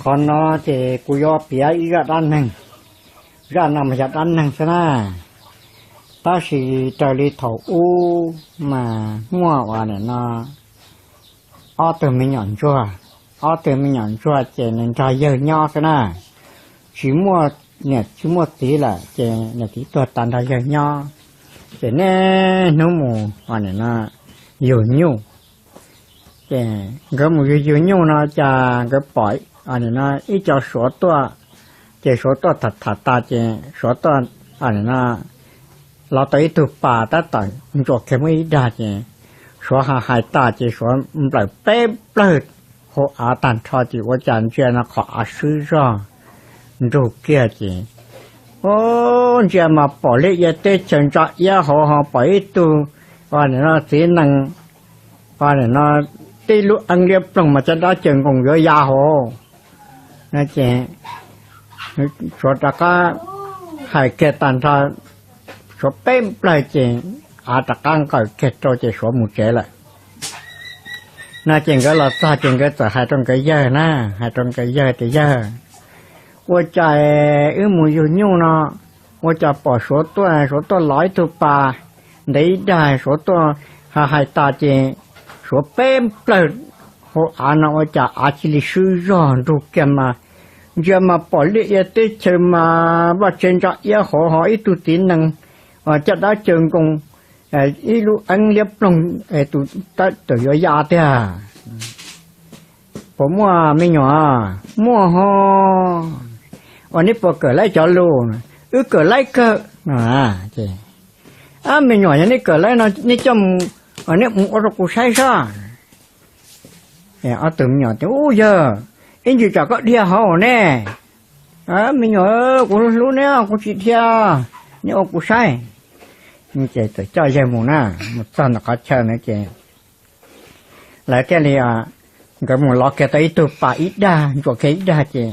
Qhov no ces kuv yuav piav ib zaj dab neeg. Zaj no mas yog dab neeg xwb na, tab sis raws li thaum ub mas muaj uas nim no ob tug me nyuam ntsuag, ob tug me nyuam ntsuag ces nws nrog yawg nyob xwb na, tsis muaj niam tsis muaj txiv lawm ces niam txiv tuag tas nrog yawg nyob. Ces niaj hnub mus uas nim no yug nyuj. Ces nkawd mus yug yug nyuj no cas nkawd pom nim no ib co suav tuaj, ces suav tuaj tham tham tas ces suav tuaj nim no los tau ib tug pas tab tom ntsuas kiag muaj ib dag ces suav hais tas ces suav nplawm peb plawg hauv av tag nrho ces ua cas ntsia no qhov av swb zog nrug kiag ces, o, ntsia mas pom liaj ia teb chaws ntsa iab hauv ho pom ib tug uas nim no txiv nees uas nim no tib lub eeb liab ploog mas caj dab caws nkoos yuav ya hauv no ces suav rov qab hais kiag tag nrho, suav peb plawg ces av rov qab nqawm kiag rau ces suav mus tsev lawm. No ces nkawd los txog ces nkawd txawm hais rau nkawd yawg na, hais rau nkawd yawg tias, Yawg, ua cas wb mus yug nyuj no ua cas pom suav tuaj, suav tuaj los ib tug pas ntev ib dag, suav tuaj hais tas ces suav peb plawg hauv av no ua cas av cia li swb zog nrug kiag mas ntsia mas pom liaj ia teb chaws mas vaj tsev ntsa iab hauv ho ib tug txiv nees caj dab caws nkoos ib lub eeb liab ploog tus tab tom yuav ya tiag. Puas muaj me nyuam? Muaj ho. Ua neb puas kawm laib cov lus? Wb kawm laib kawg. Ab, me nyuam, yog neb kawm laib no neb coj mus, neb mus ua rau kuv saib saib. Ob tug me nyuam tias, Ub yawg, ib ntsis tsam koj dhia hauv ne. Me nyuam, kuv hlub neb, kuv tsis dhia, neb ua kuv saib. Ces txawm coj yawg mus na, mus txog ntawm qhov chaw na ces lawv thiaj li, nkawd mus lov kiag tau ib tug pas ib dag, ntsuas kiag ib dag ces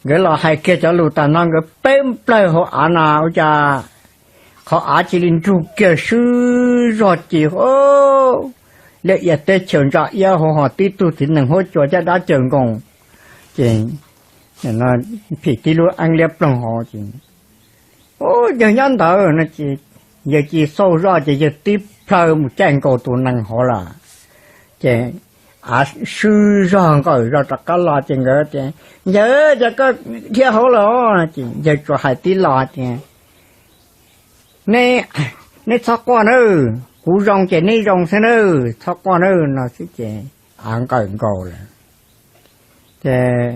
nkawd los hais kiag cov lus tas no nkawd peb plawg hauv av no ua cas qhov av cia li nrug kiag swb zog ces liaj ia teb chaws ntsa iab hauv ho tib tug txiv nees huab cua caj dab caws nkoos ces phim tib lub eeb liab ploog hauv ces, ub, yawg nyob ntawd no ces yawg cia li xauj zoj ces yawg tib plhaw mus caij nkaus tus nees hauv lawm. Ces av swb zog nqawm zog rov qab los ces nkawd tias, Yawg, cas koj dhia hauv lawm? Ces yawg tsuas hais tib lo tias, Neb, neb txhob quaj nawb, kuv zoo ces neb zoo xwb nawb, txhob quaj nawb no xwb ces av nqawm nkaus lawm. Ces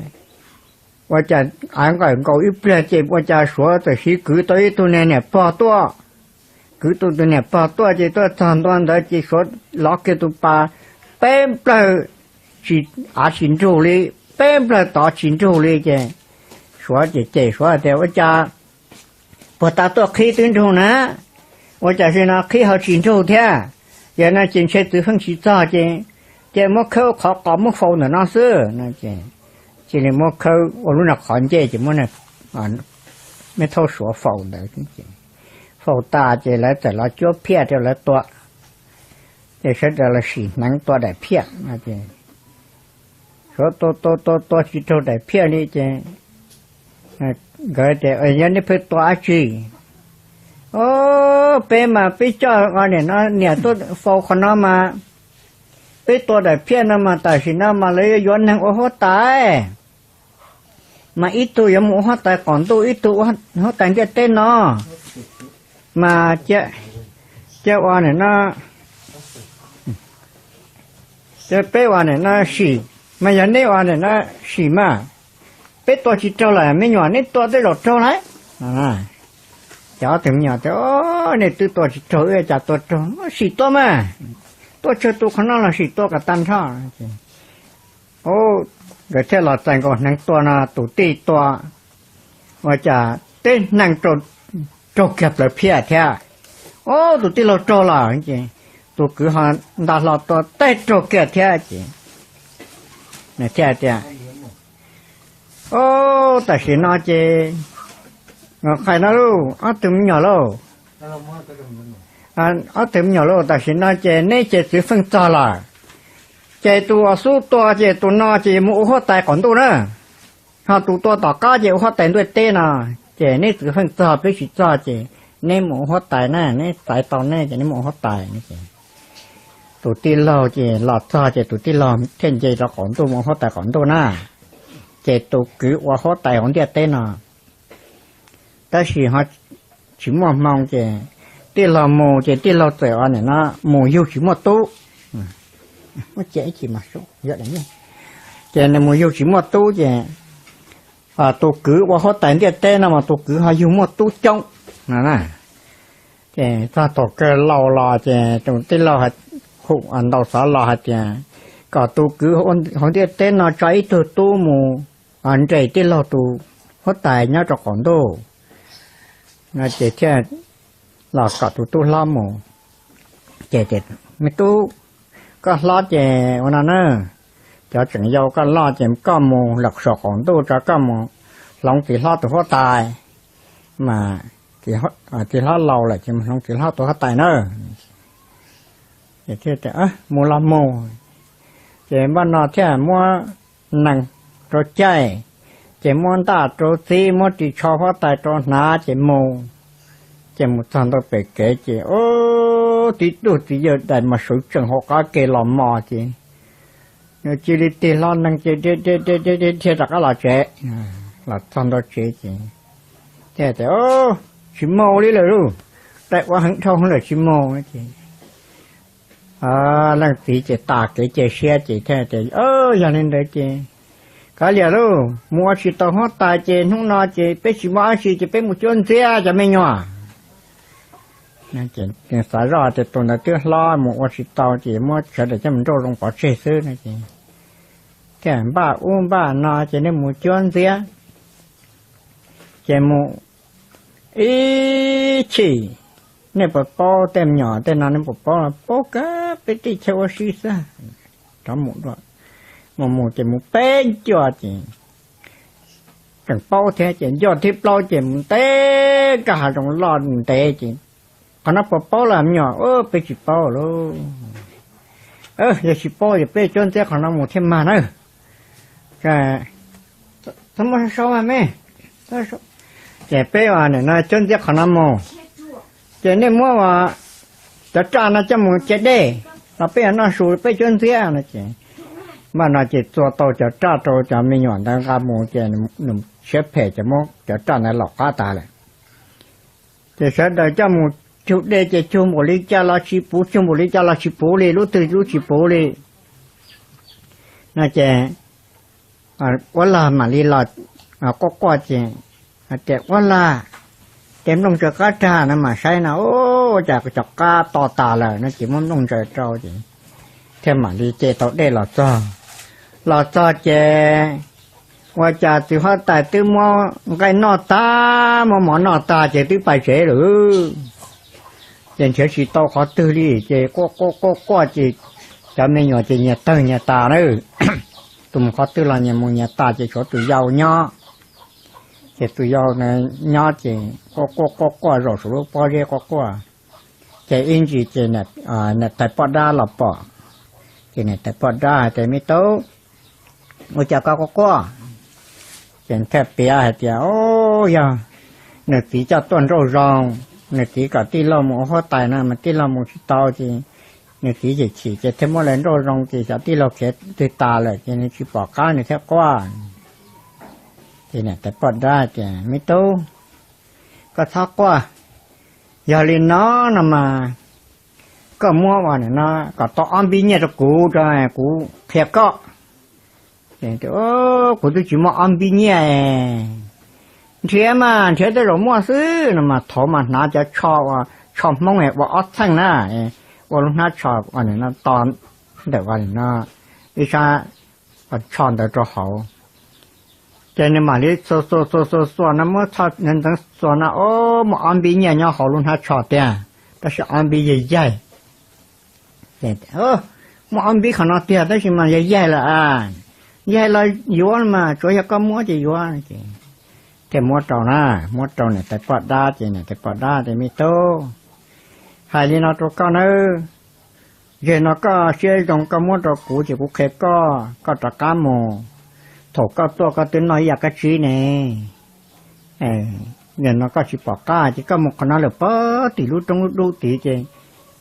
ua cas av nqawm nkaus ib pliag ces ua cas suav txawm siv kwv tau ib tug niag niam pog tuaj. Kwv tau tus niam pog tuaj ces tuaj txog ntua ntawd ces suav lov kiag tus pas peb plawg, av tsis nrug li, peb plawg tod tsis nrug li ces suav ces cem suav tias, Ua cas puag ta tuaj qhib twb nrug na, ua cas zaum no qhib ho tsis nrug thiab? Yog no ces ntshe txwv feej tsis txog ces cia muab khawb qhov qos muab faus ntawm no xwb no ces cia li muab khawb ua lub no qhov ncej ces muab me thauj suav faus ntawd. Faus tas ces lawv txawm los cuab phiaj rau lawv tua, ces sawv daws los sim hneev tua daim phiaj no ces suav tua tua tua tua tsis raug daim phiaj li ces nkawd tias, Yog nej pheej tua dab tsi? O, peb mas peb coj niam no niam tuaj faus qhov no mas peb tua daim phiaj no mas tam sim no mas lawv yuav yuav neeg ua huab tais, mas ib tug yuav mus ua huab tais qaum ntuj, ib tug ua huab tais ntiaj teb no, mas cia ua nim no, cia peb ua nim no sim, mas yog neb ua nim no sim mas peb tua tsis raug lawm, me nyuam neb tua tej zaum raug lawm. Ces ob tug me nyuam tias, Nej twb tua tsis raug wb cas tua raug, sim tua mas, tuaj tsawg tus qhov no los sim tua kom tag nrho. Nkawd thiaj los txais nkaus hneev tua no, tus tij tua ua cas tib hneev raug kiag plawv phiaj thiab. O, tus tij laug raug lawm ces tus kwv ho nta hlo tua tib raug kiag thiab ces thiaj tias, O, tam sim no ces, qhia no lauj, ob tug me nyuam lauj, ob tug me nyuam lauj, tam sim no ces neb ces txwv feej txog lawm, ces tus uas xub tua ces tus no ces mus ua huab tais qaum ntuj na. Ho tus tuaj tom qab ces ua huab tais ntiaj teb no, ces neb txwv feej txog peb tsis txog ces neb mus ua huab tais na, neb xaiv tau neb ces neb mus ua huab tais. Tus tij laug ces los txog ces tus tij laug thiaj nce rau qaum ntuj mus ua huab tais qaum ntuj na, ces tus kwv ua huab tais hauv ntiaj teb no. Tab sis ho tsis muaj hmoo ces tij laug mus ces tij laug txawm ua nim no mus yug tsis muaj tub. Ces nws mus yug tsis muaj tub ces tus kwv ua huab tais ntiaj teb no mas tus kwv ho yug muaj tub coob no. Ces txog thaum kawg laus los ces tus tij laug hu ntaus xov los hais tias kom tus kwv hauv ntiaj teb no tso ib tug tub mus nres tij laug tus huab tais nyob rau qaum ntuj no ces thiaj los kom tus tub hlob mus. Ces, Me tub, koj hlob ces ua no na, cov tseem yau koj loj ces koj mus lawm saum qaum ntuj tso, koj mus hloov txiv hlob tus huab tais, mas txiv hlob laus lawm ces mus hloov txiv hlob tus huab tais na. Mus los mus, ces npaj no thiaj muab nees rau caij, ces muab ntaj rau txib, muab ris tsho huab tais rau hnav ces mus. Ces mus txog ntawm pem kev ces tib tug txiv yawg dais mas sawv tsees hauv qab ke los mos ces nws cia li tig hlo nees ces dhia rov qab los tsev. Los txog ntawm tsev ces thiaj tias, Tsis mus li lawm lauj, dais ua heev dhau lawm tsis mus. Ces leej txiv ces tas kev cia siab ces thiaj tias, Yog li ntawd ces kav liam lauj, mus ua tsis tau huab tais ces hnub no ces peb tsis muaj dab tsi ces peb mus cuab ntxiab cov me nyuam. Xav zoj tias tus ntawd twb hlob mus ua tsis tau ces muab sawv daws coj mus nrauj zoo pov tseg xwb no ces thiaj npaj ub npaj no ces nej mus cuab ntxiab ces mus ib chim, nej puas paub tej me nyuam tej no, nej puas paub? Paub kawg, peb teb chaws ua si xwb. Rov mus dua, mus mus ces mus peb ncua ces tseem paub thiab ces ncua thib plaub ces mus ntev, nkaj hav zoov loj ntev ces, Qhov no puas paub los me nyuam? Peb tsis paub lauj. Yog tsis paub ces peb cuab ntxiab qhov no mus thiaj mag na. Txhob muab sau mas me, ces peb ua nim no cuab ntxiab qhov no mus, ces nej muab cov raj no coj mus cia dej los peb yuav noj su peb cuab ntxiab no ces, npaj no ces txua tau cov raj rau cov me nyuam ntawd nqa mus ces nws siab phem ces muab cov raj ntawd los qab tas lawm. Ces sawv daws coj mus cug dej ces cug npaum li cas los tsis puv, cug npaum li cas los tsis puv li, lub twg lub tsis puv li no ces Uab Lag mam li los quaj quaj ces hais tias, Uab Lag, ces nplooj ntsaws qab rag no mas saib no, ua cas cov qab to tas lawm no ces muab nplooj ntsaws rau ces thiaj mam li ce tau dej los txog. Los txog ces ua cas txiv huab tais twb muab nqaij noj tag, muab mov noj tag ces twb pais tsev lawm. Ces nrhiav tsis tau qhov twg li ces quaj quaj quaj quaj ces cov me nyuam ces nyias tawg nyias tas na. Tus mus qhov twg los nyias mus nyias tas ces tshuav tus yau nyob. Ces tus yau nyob ces quaj quaj quaj quaj zaum saum lub pob zeb quaj quaj. Ces ib ntsis ces niam tais poj dab los pom, ces niam tais poj dab hais tias, Me tub, ua cas koj quaj quaj? Ces thiaj piav hais tias, O, yog nws txiv coj tuaj nrauj zoo, nws txiv kom tij laug mus ua huab tais no mas tij laug mus tsis tau ces nws txiv chim chim ces thiaj muab lawv nrauj zoo ces xyov tij laug khiav twg tas lawm ces nws tsis pom qab nws thiaj quaj. Ces niam tais poj dab tias, Me tub, koj txhob quaj, yog li no no mas koj muab ua nim no kom tau ob npib nyiaj rau kuv, kuv qhia koj. Kuv twb tsis muaj ob npib nyiaj, nrhiav mas nrhiav tej zaum muaj xwb no mas thaum mas hnav cov tsho, tsho Hmoob ua ob txheej na, ua lub hnab tsho to ntawm ua li no, ib sab tsho ntawd rau hauv. Ces nws mam li xuas xuas xuas xuas no muab ntxeev xuas no, o, muaj ob npib nyiaj nyob hauv lub hnab tsho tiag, tab sis ob npib yaig yaig. Muaj ob npib qhov no tiag tab sis mas yaig yaig lawm a, yaig los yuav mas tsuav yog koj muab ces yuav. Thiaj muab rau na, muab rau niam tais poj dab ces niam tais poj dab tias, Me tub, hais li no rau koj nawb, yog no koj siab zoo koj muab rau kuv ces kuv qhia koj, koj rov qab mus, Thaum koj tuaj koj twb noj ib yam kab tsib ne, nim no koj tsis pom qab ces koj mus qhov no lawm pog tim lub roob dub tid ces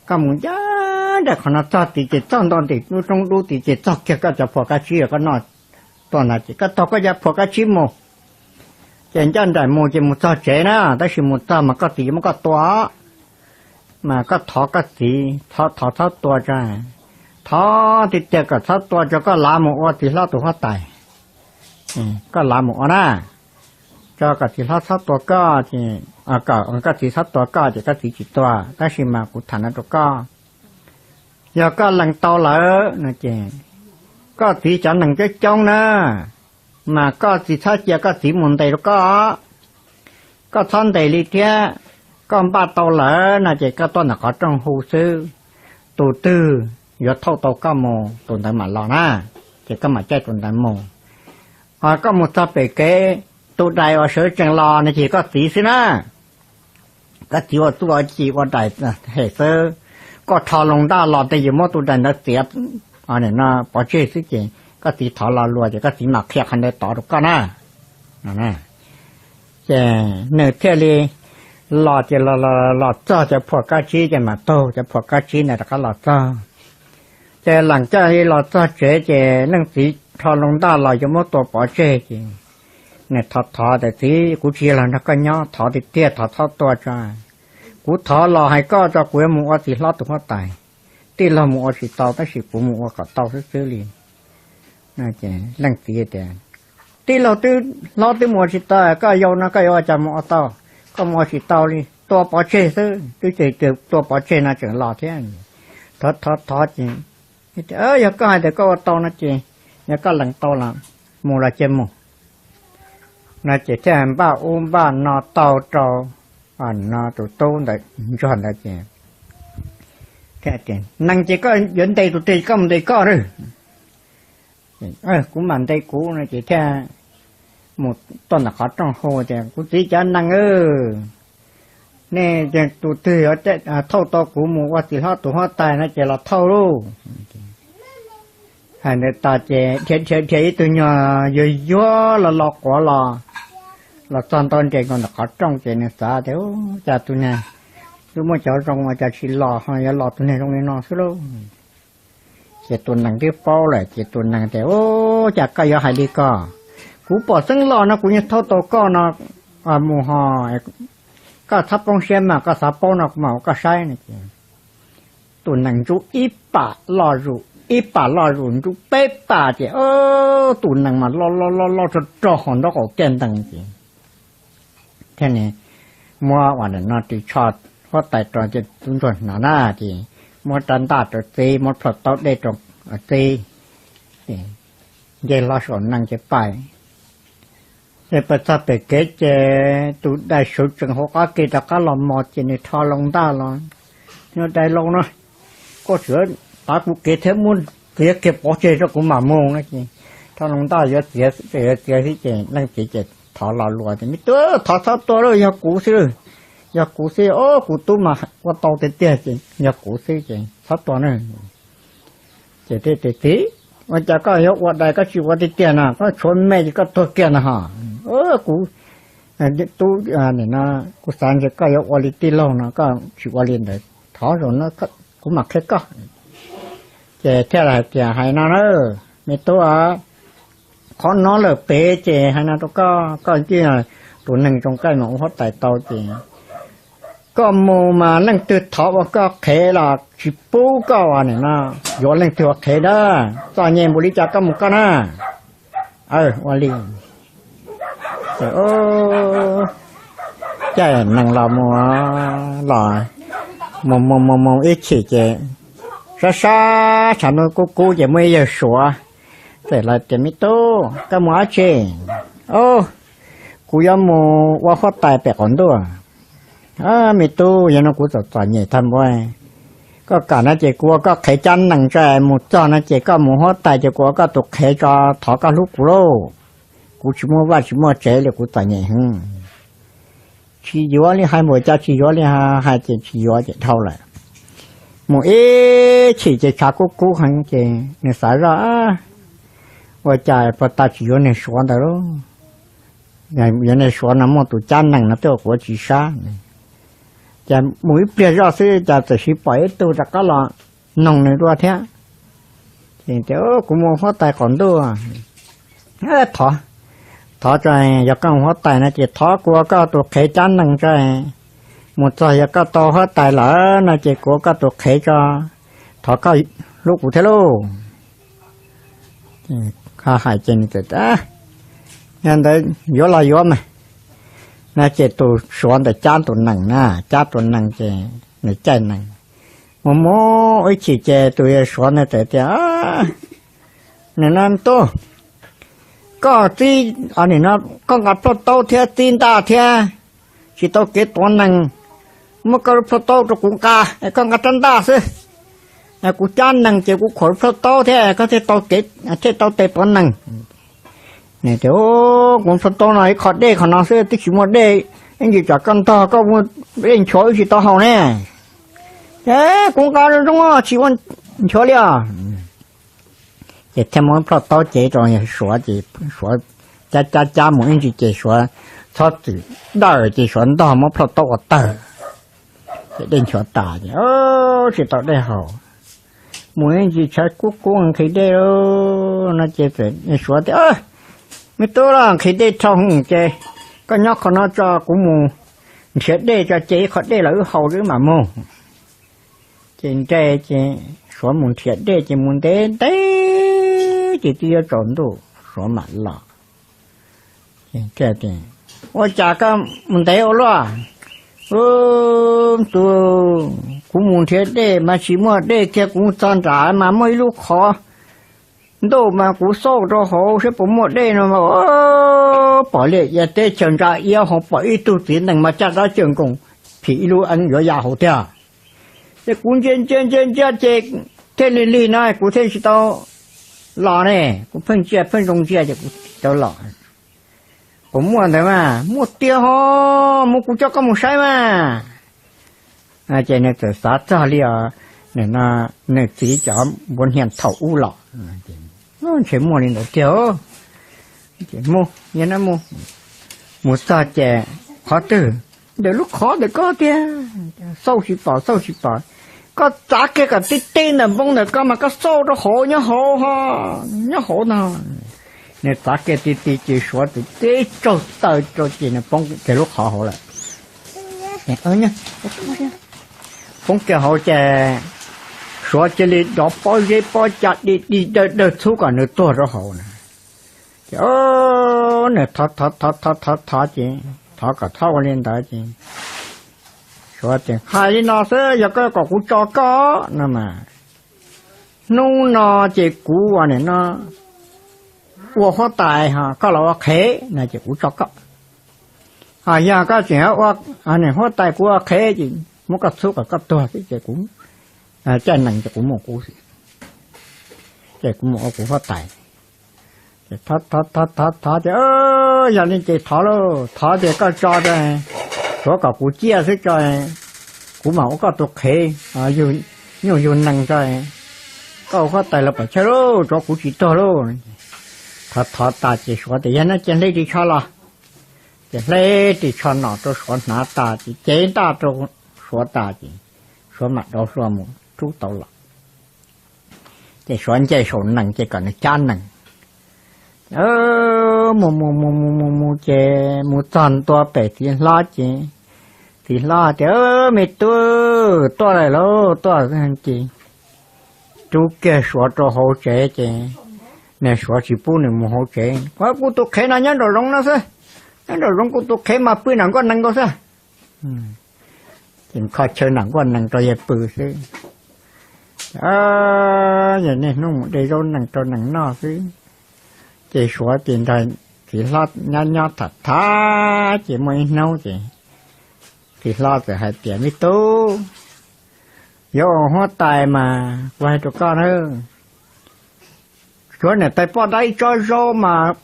koj mus ncaj nraim qhov no txog tid ces txog nto tim lub roob dub tid ces txog kiag koj cov phuam kab tsib uas koj noj tuaj ntawd ces koj taug koj cov phuam kab tsib mus. Ces ncaj nraim mus ces mus txog tsev na, tab sis mus txog mas koj txiv yuav muab koj tua, mas koj thov koj txiv, thov txhob tua tso, thov tiag tiag kom txhob tua tso, koj lav mus ua txiv hlob tus huab tais, koj lav mus ua na, tso kom txiv hlob txhob tua koj, koj txiv txhob tua koj ces koj txiv tsis tua, tab sis mas kuv tham no rau koj, yog koj lees tau lawm no ces koj txiv cov nees coob coob na, mas koj txiv txhob cia koj txiv mus ntes rau koj, koj txhob ntes li thiab. Koj npaj tau lawm no ces koj tuaj ntawm qhov rooj hu xwb, tus twg yuav thauj tau koj mus tus ntawd mam los na, ces koj mam caij tus ntawd mus. Ho koj mus txog pem kev, tus dais uas sawv tsees los no ces koj txiv xwb na, koj txiv ua txuj ci ua dais hem xwb. Koj rho loo ntaj los tej yuav muab tus dais ntawd txiav pov tseg xwb ces koj txiv thov lo lus ces koj txiv mam qhia qhov ntawd tod rau koj na. Ces nws thiaj li los ces los txog cov phuam kab tsib ces mam taug cov phuam kab tsib ntawd rov qab los txog. Ces lees coj li los txog tsev ces leej txiv rho loo ntaj los yuav muab tua pov tseg ces nws thov thov tias, Txiv, kuv tsis yog los nrog koj nyob, thov tiag tiag thov txhob tua tso. Kuv thov los hais koj tso, kuv yuav mus ua txiv hlob tus huab tais. Tij laug mus ua tsis tau tab sis kuv mus ua kom tau xwb xwb li. Leej txiv tias, Tij laug twb hlob twb mus ua tsis tau, koj yau no koj yuav ua cas mus ua tau? Koj mus ua tsis tau li, tua pov tseg xwb, twb tsis tua pov tseg no tseem los thiab. Thov thov thov ces, Yog koj hais tias koj ua tau no ces, yog koj lees tau los mus los cia mus. No ces thiaj npaj ub npaj no taug rau no tus tub ntawd ntsuag ntawd ces, Nees ces koj yuav ntes tus twg koj mus ntes koj na. Kuv mam ntes kuv no ces thiaj mus tuaj ntawm qhov rooj hu tias, Kuv txiv cov nees, nej tus twg thauj tau kuv mus ua txiv hlob tus huab tais no ces los thauj lauj. Hais ntawd tas ces dhia dhia dhia ib tug nyuag yuag yuag los los quav los, los txog nto nres nkaus ntawm qhov rooj ces nws xav tias, Ua cas tus neeg twb muaj cov zoo ua cas tsis los, ho yuav los tus neeg zoo li no xwb lauj. Ces tus nees twb paub lawm ces tus nees tias, Ua cas koj yuav hais li ko? Kuv pom xeeb los no kuv yeej thauj tau koj no mus ho, koj txhob poob siab mas, koj xav paub no kuv mam ua koj saib no ces tus nees ntsuj ib pam loj zus, ib pam loj zus ntsuj peb pam ces tus nees mas loj loj loj loj rog rog hauv nraub qaum tiaj ntees ces thiaj muab ua no ris tsho huab tais rau ces tub ntsuag hnov na ces muab rab ntaj rau txib, muab plhaub taub dej rau txib, nce hlo saum nees ces pais. Ces pais txog pem kev ces tus dais sawv tsees hauv qab ke rov qab los mos ces nws rho loo ntaj los, Yog dais laus no, koj tseem tav kuv kev thiab muab txiav kiag pov tseg rau kuv mam mus no ces rho loo ntaj yuav txiav, txiav xwb ces leej txiv ces thov lo lus tias, Me tub, thov txhob tua lauj, yog kuv xwb, yog kuv xwb, o kuv tub mas ua tau tiag tiag ces yog kuv xwb ces txhob tua na. Ces thiaj tias, Txiv, ua cas koj yuav ua dais koj tsis ua tiag tiag no, koj tshuav me ces koj tuag kiag no ho. Kuv tub, kuv xav ntshe koj yuav ua li tij laug no koj tsis ua li ntawd, thov zaum no kuv mam qhia koj. Ces thiaj li hais tias, Hais no na, me tub, qhov no lawm pem ces hais no rau koj, koj cia tus neeg zoo koj mas ua huab tais tau ces koj mus mas leej twg thov ua koj qhev los tsis pub koj ua no, yuav leej twg ua qhev na, txom nyem npaum li cas koj mus koj na. Ua li. Ces caij nees los mus, los mus mus mus mus ib chim ces sab sab tshav ntuj kub kub ces muaj ib yawg Suav txawm los tias, Me tub, koj mus dab tsi? Kuv yuav mus ua huab tais pem qaum ntuj. Me tub, yog no kuv txom txom nyem tag npaum, koj kam no ces kuv ua koj qhev cab nees tso, mus txog no ces koj mus huab tais ces kuv ua koj tus qhev tso, thov koj hlub kuv lauj. Kuv tsis muaj vaj tsis muaj tsev li, kuv txom nyem heev. Tsis yuav li, hais npaum cas tsis yuav li, hais ces tsis yuav ces dhau lawm. Mus ib chim ces tshav kub kub heev ces nws xav zoj, Ua cas puag ta tsis yuav niag Suav ntawd lauj? Yuav niag Suav no muaj tus cab nees no twb ua kuv tsis sab. Ces mus ib pliag zoj xwb cas txawm sis pom ib tug rov qab los noog nws dua thiab. Ces tias, Kuv mus huab tais qaum ntuj. Thov, thov tso, yog koj mus huab tais no ces thov kuv ua koj tus qhev cab nees tso. Mus txog yog koj tau huab tais lawm no ces kuv ua koj tus qhev tso, thov koj hlub kuv thiab lauj. Hais ces nws txawm, Yog ntawd yuav los yuav mas. No ces tus Suav ntawd cab tus nees na, cab tus nees ces nws caij nees mus mus ib chim ces tus Suav ntawd txawm tias, Nim no tub, koj txib, nim no koj nqa plhaub taub thiab txib ntaj thiab, tsis tau kev tuav nees. Muab koj lub plhaub taub rau kuv nqa, koj nqa rab ntaj xwb. Kuv cab nees ces kuv khuam lub plhaub taub thiab koj thiaj tau kev, thiaj tau tes tuav nees. Nws tias, Kuv plhaub taub no ib qho dej qhov no xwb, twb tsis muaj dej, ib ntsis tsam koj ntog koj ua dej nchuav wb tsis tau haus ne. Ces kuv nqa zoo zoo tsis ua nchuav li os. Ces thiaj muab plhaub taub cev rau Suav ces Suav cab cab cab mus ib ntsis ces Suav txhob txwm dawj ces Suav ntog muab plhaub taub ua tawg. Ces dej nchuav tas ces tsis tau dej haus. Mus ib ntsis tshav kub kub nqhis dej no ces Suav tias, Me tub los nqhis dej dhau ces koj nyob qhov no tso kuv mus nrhiav dej tso, ces ib qho dej los wb haus wb mam mus. Ces nre ces Suav mus nrhiav dej ces mus ntev ntev ces twb yuav tsaus ntuj Suav mam los. Ua cas koj mus ntev ua luaj? Tus, kuv mus nrhiav dej mas tsis muaj dej kiag, kuv txog nram mas muaj ib lub qhov ntuj mas kuv xauj rau hauv saib puas muaj dej no. Pom liaj ia teb chaws ntsa iab hauv pom ib tug txiv nees mas caj dab cawm nkoos phim ib lub eeb yuav ya hauv tiag. Ces kuv ntsia ntsia ntsia ntsia ces thiaj li lig no kuv thiaj tsis tau los ne. Kuv pheej ntsia pheej zoo ntsia ces kuv tsis tau los. Kuv muaj ntawd mas muaj tiag ho, mus kuv coj koj mus saib mas. Ces nws txawm xav txog li os, nws txiv cov npuav hnia thaum ub los, ntshe muaj li ntawd tiag. Mus, mus txog ces qhov twg? Ntawm lub qhov ntawm koj tiag. Xauj tsis pom, xauj tsis pom. Koj txav kiag kom ti ti ntawm npoo ntawm koj mas koj xauj rau hauv nyob hauv, nyob hauv no. Nws txav kiag ti ti ces Suav txawm tib tsaug taw rau ces nws poob kiag lub qhov hauv lawm. Poob kiag hauv ces Suav cia li dov pob zeb pob ca dig dig dawg dawg txhub kom nws tuag rau hauv na. Ces nws thov thov thov thov thov ces thov kom txhob ua li ntawd ces Suav tias, Hais li no xwb, yog koj kom kuv tso koj no mas, hnub no ces kuv ua nim no ua huab tais, koj los ua qhev no ces kuv tso koj. Yog koj tseem ua huab tais kuv ua qhev ces muab koj txhub kom koj tuag xwb ces kuv caij nees ces kuv mus kuv xwb, ces kuv mus ua kuv huab tais. Ces thov thov thov thov ces, Yog li ces thov lauj, thov ces koj tso, Suav kom kuv ciaj xwb tso, kuv mam ua koj tus qhev, nyuj yug nees tso, koj ua huab tais los pom chaw lauj, tso kuv tsis tuag lauj. Thov thov tas ces Suav tias, Yog no ces hle ris tsho los. Ces hle ris tsho nom rau Suav hnav tas ces cev ntaj rau Suav tas ces Suav mam dov hlua mus rub tau los. Ces Suav nce saum nees ces kom nws cab nees. Mus mus mus mus mus mus ces mus txog ntua pem txiv hlob ces txiv hlob tias, Me tub, tuaj lawm lauj, tuaj. Ces rub kiag Suav rau hauv tsev ces niag Suav tsis pub nws mus hauv tsev. Kuv tus qhev no nyob nraum zoov no xwb, nyob nraum zoov, kuv tus qhev mas pw nram nkuaj nees nkaus xwb. Ces kho chaw nram nkuaj nees rau yawg pw xwb. Yog niaj hnub mus de zaub nees rau nees noj xwb. Ces Suav ces nrog txiv hlob nyob nyob tham tham ces muaj ib hnub ces txiv hlob txawm hais tias, Me tub, yuav ua huab tais mas kuv hais rau koj na, suav niam tais poj dab ib tsob zaub mas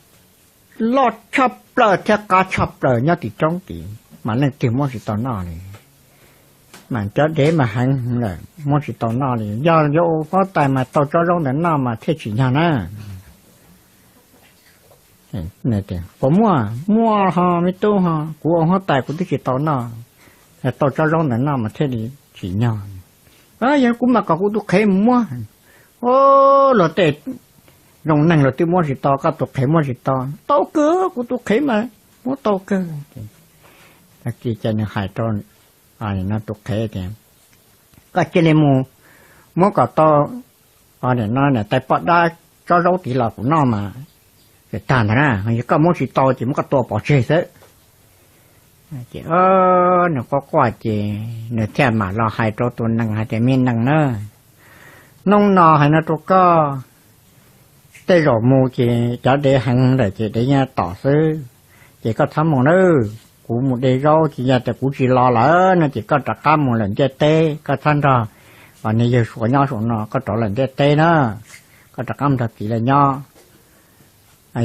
loj tshaj plaws thiab qab tshaj plaws nyob tim roob tid mas leej twg muab tsis tau noj li. Mas cov dev mas heev lawm muab tsis tau noj li. Yog yuav ua huab tais mas tau tsob zaub ntawd noj mas thiaj tsim nyog na. Nws tias, Puas muaj? Muaj ho me tub ho, kuv ua huab tais kuv twb tsis tau noj, tau tsob zaub ntawm no mas thiaj li tsim nyog. Yog kuv mam kom kuv tus qhev mus muab. Luag tej zoo neeg luag twb muab tsis tau, koj tus qhev muab tsis tau? Tau kawg, kuv tus qhev mas muab tau kawg. Tag kis ces nws hais rau tus qhev tias, Koj cia li mus muab kom tau niam tais poj dab tsob zaub tid los kuv noj mas tag ntag na, yog koj muab tsis tau ces muab koj tua pov tseg xwb. Ces nws quaj quaj ces nws thiaj mam los hais rau tus nees hais tias, Me nees na, hnub no hais no rau koj, tej zaum mus ces cov dev heev lawm ces dev yeej tom xwb, ces koj txhob mus nawb. Kuv mus de zaub ces yog tias kuv tsis los lawm no ces koj rov qab mus lawm ntiaj teb, koj txhob nrog niag yawg Suav nyob saum no, koj rov lawm ntiaj teb na, koj rov qab mus nrog txiv lawv nyob.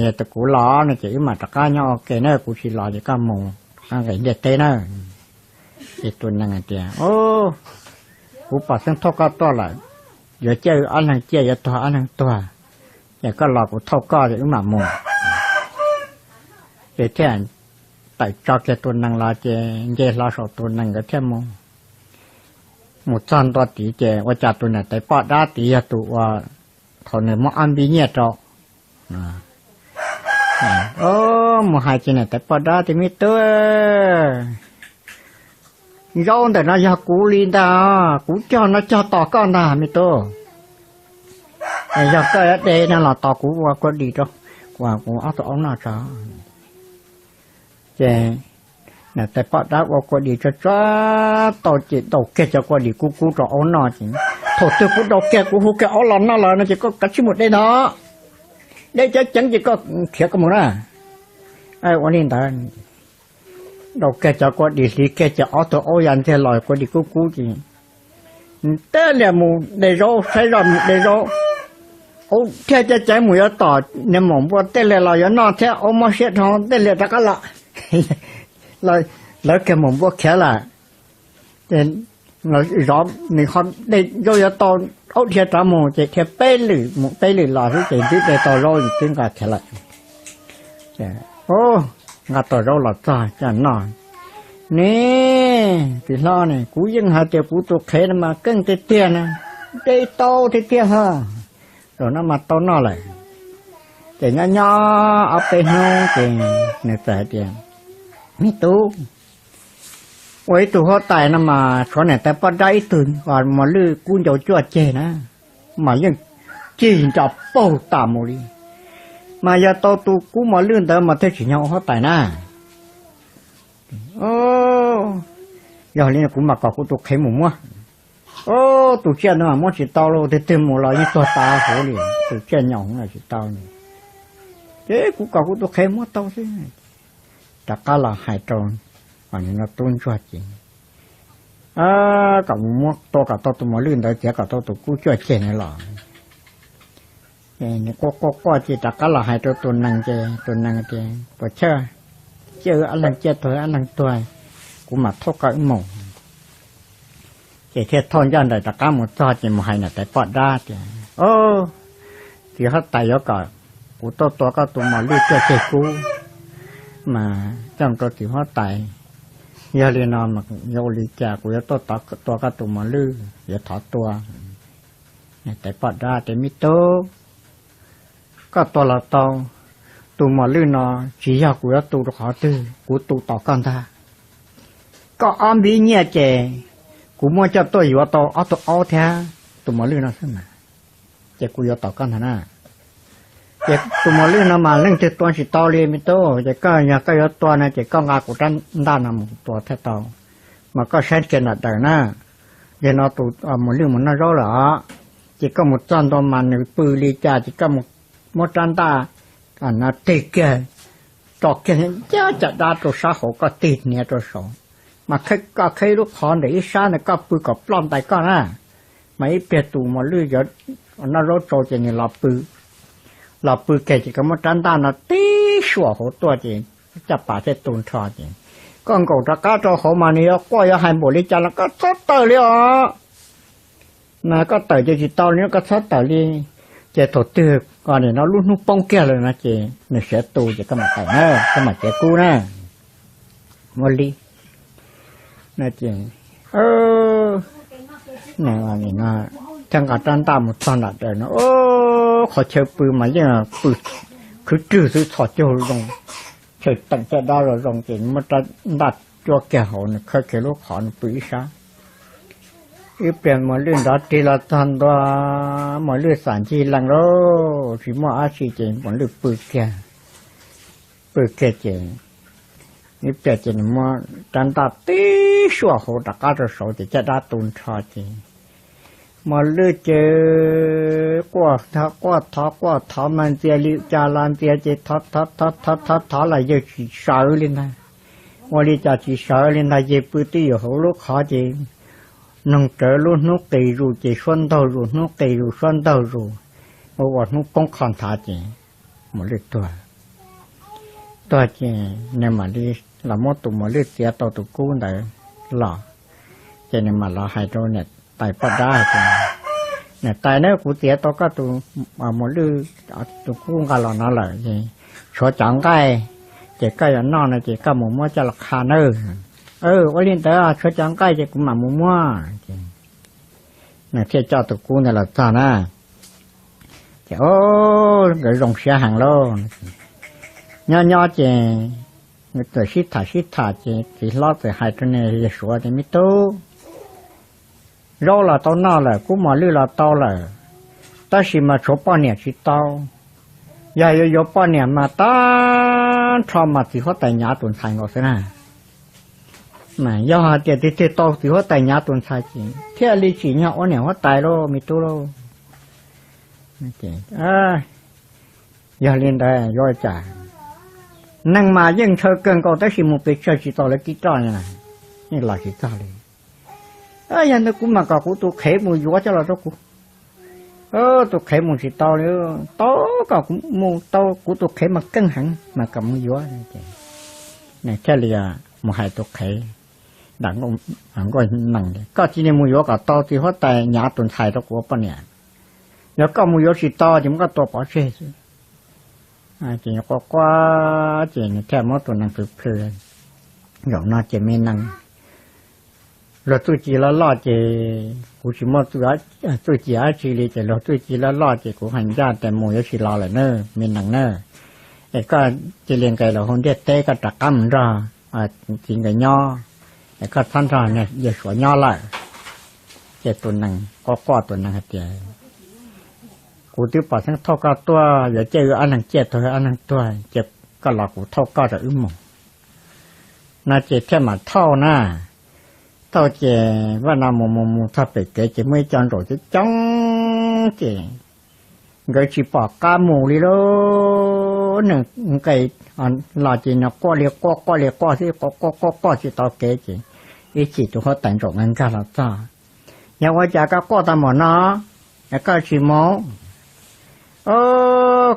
Yog tias kuv los no ces wb mam rov qab nyob ua ke na, kuv tsis los ces koj mus rov qab nqis ntiaj teb na. Ces tus nees hais tias, Kuv pom xeeb thauj koj tuaj lawm, yuav ciaj ob leeg ciaj, yuav tuag ob leeg tuag, ces koj los kuv thauj koj es wb mam mus. Ces thiaj tawm tso kiag tus nees los ces nce hlo saum tus nees nkawd thiaj mus. Mus txog ntua tid ces ua cas tus niam tais poj dab tid yog tus uas thaum nws muab ob npib nyiaj rau. Mus hais ces niam tais poj dab tias, Me tub, zaub ntawm no yog kuv li ntag, kuv cog no cog tos koj ntag me tub. Yog koj de no los tos kuv ua kua dis rau, kuv ua kuv ob tug aub noj tso. Ces niam tais poj dab ua kua dis tso tso tau ces daus kiag cov kua dis kub kub rau aub noj ces, Thaum twg kuv daus kiag kuv hu kiag aub los noj lawm no ces koj kav tsij mus de ntag, de cov ceev ces koj khiav koj mus na. Ua li ntawd, daus kiag cov kua dis hliv kiag ces ob tug aub ya ntxiag los kua dis kub kub ces tej lias mus de zaub, saib zoj mus de zaub, aub thiaj ceev ceev mus yuav tom niag maum npua, tej lias los yuav noj thiab, aub mob siab dhau tej lias rov qab los. Lawv kiag maum npua khiav lawm. Zov nws ho de zaub yuav tau, aub dhia rov mus ces dhia peb lwm mus peb lwm los xwb ces twb de tau zaub twb nqa khiav lawm. Nqa tau zaub los txog coj noj. Ne, txiv hlob ne, kuv yeej hais tias kuv tus qhev no mas keej tiag tiag na, de tau tiag tiag ho, zaum no mas tau noj lawm. Ces nyob nyob ob peb hnub ces nws txawm hais tias, Me tub, ua ib tug huab tais no mas tshuav niam tais poj dab ib tug mos lwj kub ncau cuaj ceg na, mas yeej cig nco paug tas mus li, mas yog tau tus kub mos lwj ntawd mas thiaj tsim nyog ua huab tais na. Yog li kuv mam kom kuv tus qhev mus muab. Tus tsiaj ntawd mas muab tsis tau lauj, twg twg mus los yeej tuag tas huv li, tus tsiaj nyaum hwv los tsis tau li. Ces kuv kom kuv tus qhev muab tau xwb. Rov qab los hais rau tub ntsuag ces kom mus muab tua kom tau tus mos lwj ntawd, txiav kom tau tus kub cuaj ceg ntawd los. Nws quaj quaj quaj ces rov qab los hais rau tus nees ces tus nees tias, Puas chawj, ciaj wb ob leeg ciaj, tuag wb ob leeg tuag, kuv mam thauj koj wb mus. Ces thiaj thauj ncaj nraim rov qab mus txog ces mus hais niam tais poj dab tias, Txiv huab tais yuav kom kuv tuaj tua koj tus mos lwj cuaj ceg kub, mas coj rau txiv huab tais. Yog li no yuav ua li cas kuv yuav tuaj tua koj tus mos lwj, yuav thov tua. Niam tais poj dab tias, Me tub, koj tua los tau, tus mos lwj no tsis yog kuv yuav tu rau qhov twg, kuv tu tos koj ntag. Koj ob npib nyiaj ces kuv muab coj tuaj yuav tau ob tug aub thiab tus mos lwj no xwb mas, ces kuv yuav tos koj ntag na. Ces tus mos lwj no mas leej twg tua tsis tau li me tub, ces koj yog koj yuav tua no ces koj nqa kuv rab ntaj no mus tua thiaj tau, mas koj saib kiag nram daws na. Yog no tus mos lwj mus noj zaub lawm os, ces koj mus txog ntua mas nws pw li cas ces koj mus muab rab ntaj no tig kiag, tso kiag ncaj caj dab rau sab hauv, koj tig hniav rau saud, mas koj qhib lub qhov ntawm ib sab ntawd koj pw kom ploj ntais koj na. Mas ib pliag tus mos lwj yuav noj zaub tsau ces nws los pw kiag ces koj muab rab ntaj no tib suam hauv tuaj ces caj pas thiaj tu nrho ces koj nkaum rov qab rau hauv mas nws yuav quaj yuav hais npaum li cas los koj txhob tawm li os. Na koj tawm ces tsis tau li, koj txhob tawm li. Ces thaum twg ko nim no lub hnub poob kiag lawm no ces nws siav tu ces koj mam tawm na, koj mam cev kub na. Muaj li no ces nws thiaj nqa rab ntaj mus txog nram daws no, qhov chaw pw mas yeej pw khwv rwg xwb, txhos caug zoo, chaw teem caj dab zoo zoo ces muab rab ntaj cuab kiag hauv, nws khawb kiag lub qhov nws pw ib sab. Ib pliag Muas Lwj nrov rig los txog ntua, Muas Lwj xam ncig lees lauj, tsis muaj dab tsi ces Muas Lwj pw kiag, pw kiag ces ib pliag ces nws muab rab ntaj tib suaj hauv rov qab rau saud ces caj dab tu nrho ces Muas Lwj ces quaj thov quaj thov quaj thov mas ntxias li cas los ntxias ces thov thov thov thov thov los yawg tsis sawv li ntag. Ua li cas tsis sawv li ntag, yawg pw twb ywm hauv lub qhov ces noog rawv lub hnub qis zus ces suab ntaug zus, hnub qis zus suab ntaug zus, ua ua hnub poob qho nthav ces Muas Lwj tuag. Tuag ces nws mam li los muab tus Muas Lwj txiav tau tus kub ntawd los, ces nws mam los hais rau niam tais poj dab hais tias, niam tais na, kuv txiav tau koj tus Muas Lwj tus kub nqa los no lawm es tshuav cov nqaij, ces koj yuav noj no ces koj mus muab coj los qha nawb. Ua li ntawd tshuav cov nqaij ces kuv mam mus muab. Nws thiaj coj tus kub ntawd los txog na, ces nkawd zoo siab heev lauj. Nyob nyob ces nkawd txawm sib tham sib tham ces txiv hlob txawm hais rau niag yawg Suav tias, me tub, zaub los tau noj lawm, kub Muas Lwj los tau lawm, tab sis mas tshuav poj niam tsis tau. Yog yuav yuav poj niam mas tag nrho mas txiv huab tais Nyav tus ntxhais nkaus xwb na. Mas yog hais tias tig tig tau txiv huab tais Nyav tus ntxhais ces thiaj li tsim nyog ua niam huab tais lauj me tub lauj. Yog li ntawd yuav ua cas, neeg mas yeej ntshaw kawg nkaus tab sis mus pes tsawg tsis tau lawv tib roj, yeej los tsis txog li. Yog ntawd kuv mam kom kuv tus qhev mus yuav coj los rau kuv. Tus qhev mus tsis tau li, tau kom kuv mus tau, kuv tus qhev mas keej heev mas kom mus yuav. Nws thiaj li mus hais tus qhev nram Nkauj Nees, koj cia li mus yuav kom tau txiv huab tais Nyav tus ntxhais rau kuv ua poj niam. Yog koj mus yuav tsis tau ces muab koj tua pov tseg xwb. Ces quaj quaj ces nws thiaj muab tus nees plhws plhws. Zaum no ces me nees, luag txuj ci loj loj ces kuv tsis muaj txuj ci dab tsi li ces luag txuj ci loj loj ces kuv hais ncaj tias mus yuav tsis los lawm na, me nees na. Es koj cia li nqes los hauv ntiaj teb, koj rov qab mus nrog txiv nkawd nyob, es koj txhob nrog yawg Suav nyob lawm. Ces tus nees quaj quaj, tus nees hais tias, kuv twb pom xeeb thauj koj tuaj yuav caij wb ob leeg ciaj tuag, ob leeg tuag ces koj los kuv thauj koj rau wb mus no ces thiaj mam thauj na. Thauj ces vaj no mus mus mus txog pem kev ces muaj ib co ntsaum coob coob ces nkawd tsis pom qab mus li lauj. Nws nqes los ces nws quaj li quaj, quaj li quaj xwb, quaj quaj quaj quaj tsis tau kev ces ib chim tus huab tais ntsaum nkag los txog. Yog ua cas koj quaj tag npaum no, koj tsis mus?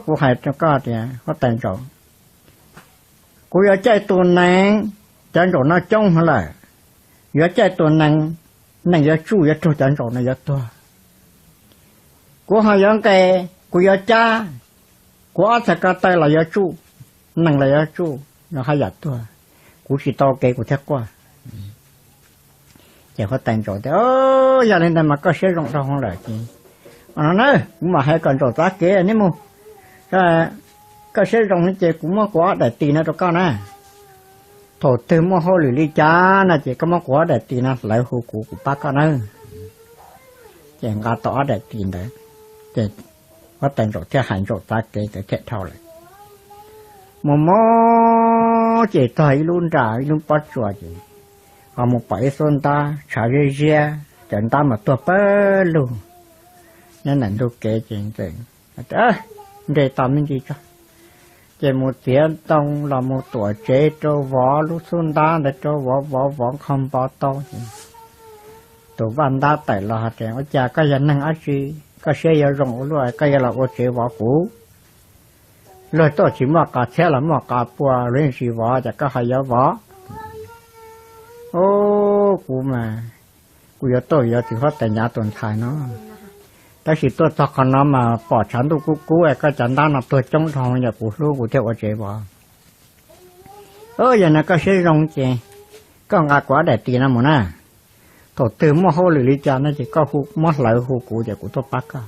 Kuv hais rau koj tias huab tais ntsaum, kuv yuav caij tus nees, cov ntsaum no coob heev lawm, yuav caij tus nees, nees yuav tsuj yuav raug cov ntsaum no yuav tuag. Kuv ho yuav nqes, kuv yuav cab, kuv ob txhais ko taw los yuav tsuj, nees los yuav tsuj, yuav haj yam tuag. Kuv tsis tau kev kuv thiaj quaj. Ces huab tais ntsaum tias, yog li ntawd mas koj siab zoo dhau hwv lawm ces, no na, kuv mam hais kom ntsaum txav kev neb mus. Koj siab zoo no ces kuv muab kuv ob daim tis no rau koj na. Thaum twg muaj hauj lwm li cas no ces koj muab kuv ob daim tis no hlawv hu kuv, kuv pab koj nawb. Ces nqa tau ob daim tis ntawd, ces huab tais ntsaum thiaj hais ntsaum txav kev ntawd thiaj dhau lawm. Mus mus ces txog ib lub nram ib lub pob tsuas ces ho mus pom ib xub ntab tshav ziab ziab, cov ntab mas tuag pawg lug nyob ntawm ntug kev ces nres tau me ntsis tso. Ces mus txiav ntoo los mus tuam tsev rau vov lub xub ntab ntawd rau vov vov vov nkhaus npo tau ces tus vaj ntab tawm los hais tias, ua cas koj yog neeg dab tsi, koj siab yuav zoo ua luaj koj yuav los ua tsev vov kuv? Luag tuaj tsis muaj qos txhiab los muaj qos pua, luag yeej tsis vov ces koj ho yuav vov? Ub, kuv mas kuv yuav tuaj yuav txiv huab tais Nyav tus ntxhais no, Tab sis tuaj txog qhov no mas pom tshav ntuj kub kub, koj cov ntab no tuag coob dhau, yog kuv hlub kuv thiaj ua tsev vov. Yog no koj siab zoo ces koj nqa kuv ob daim tis no mus na. Thaum twg muaj hauj lwm li cas no ces koj muab hlawv hu kuv ces kuv tuaj pab koj.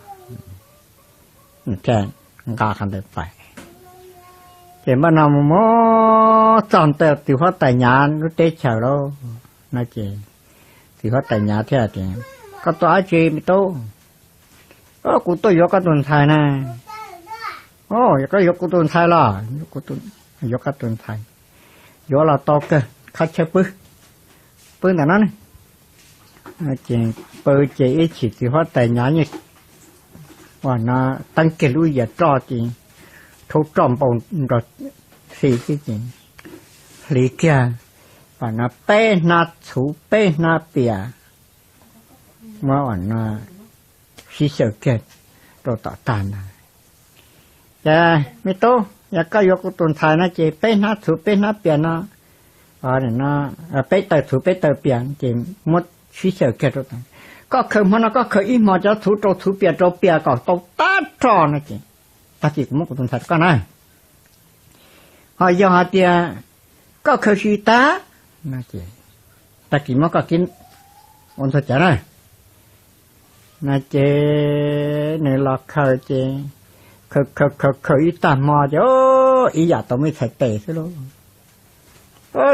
Thiaj nqa qhov ntawd pais. Ces npaj no mus mus txog ntawm txiv huab tais Nyav lub teb chaws lauj. No ces txiv huab tais Nyav thiaj tias, Koj tuaj dab tsi me tub? Kuv tuaj yuav koj tus ntxhais na. Koj yuav kuv tus ntxhais los? Yuav koj tus ntxhais. Yuav los tau kawg, qhab chawb pw, pw ntawm no ne. Ces pw ces ib chim txiv huab tais Nyav yeej ua no teeb kiag lub yias roj ces rhaub roj npau nrog xi xwb ces hliv kiag pam no peb hnab txhuv peb hnab pias, muab ua no sib xyaw kiag rau tom tag ntag. Ces me tub, yog koj yuav kuv tus ntxhais no ces peb hnab txhuv peb hnab pias no, peb taw txhuv peb taw pias ces muab sib xyaw kiag rau tom. Koj khaws hmo no koj khaws ib hmo cov txhuv rau txhuv pias rau pias kom tau tag nrho no ces tag kis kuv muab kuv tus ntxhais rau koj na. Ho yog hais tias koj khaws tsis tag, tag kis muab koj kiag ua ntxuag cawv na. No ces nws los khaws ces khaws khaws khaws ib tag hmo ces ib yam tau me txhais tes xwb lauj.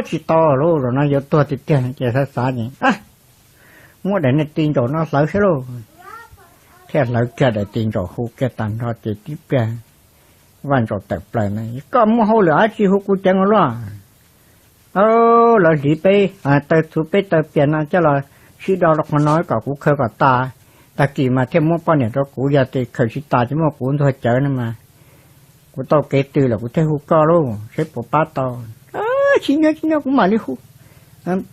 Tsis tau lauj, zaum no yuav tuag tiag tiag ces xav xav ces muab daim niag tis ntsaum no hlawv saib lauj. Thiaj hlawv kiag daim tis ntsaum hu kiag tag nrho ces tib pliag vaj ntsaum tawm plaws na, Koj muaj hauj lwm dab tsi hu kuv ceev ua luaj? Lawv hliv peb taw txhuv peb taw pias no coj los sib do rau qhov no kom kuv khaws kom tas, tag kis mas thiaj muab poj niam rau kuv, yog tias khaws tsis tas ces muab kuv ntxuag cawv no mas kuv tau kev tw lawm kuv thiaj hu koj lauj, saib puas pab tau. Tsis nyob tsis nyob kuv mam li hu,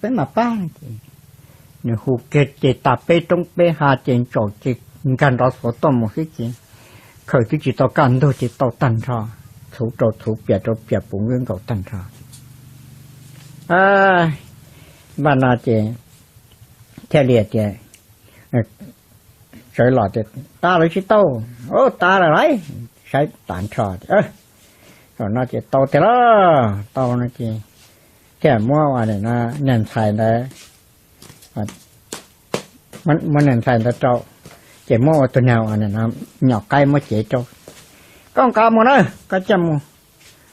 peb mam pab. Nws hu kiag ces tas peb roob peb hav ces ntsaum ces nkag nrov xuav tuaj mus xwb ces khaws twb tsis tau kaj ntug ces tau tag nrho, txhuv rau txhuv pias rau pias puv nkaus tag nrho. Npaj no ces thiaj li tias, sawv los tias, Tas lawm tsis tau? Ub, tas lawm lauj. Saib tas nrho, zaum no ces tau tiag lauj. Tau no ces thiaj muab niag ntxhais ntawd, muab niag ntxhais ntawd rau, ces muab ua tus niag nyom qaib muab cev rau, Koj nqa mus na, koj coj mus.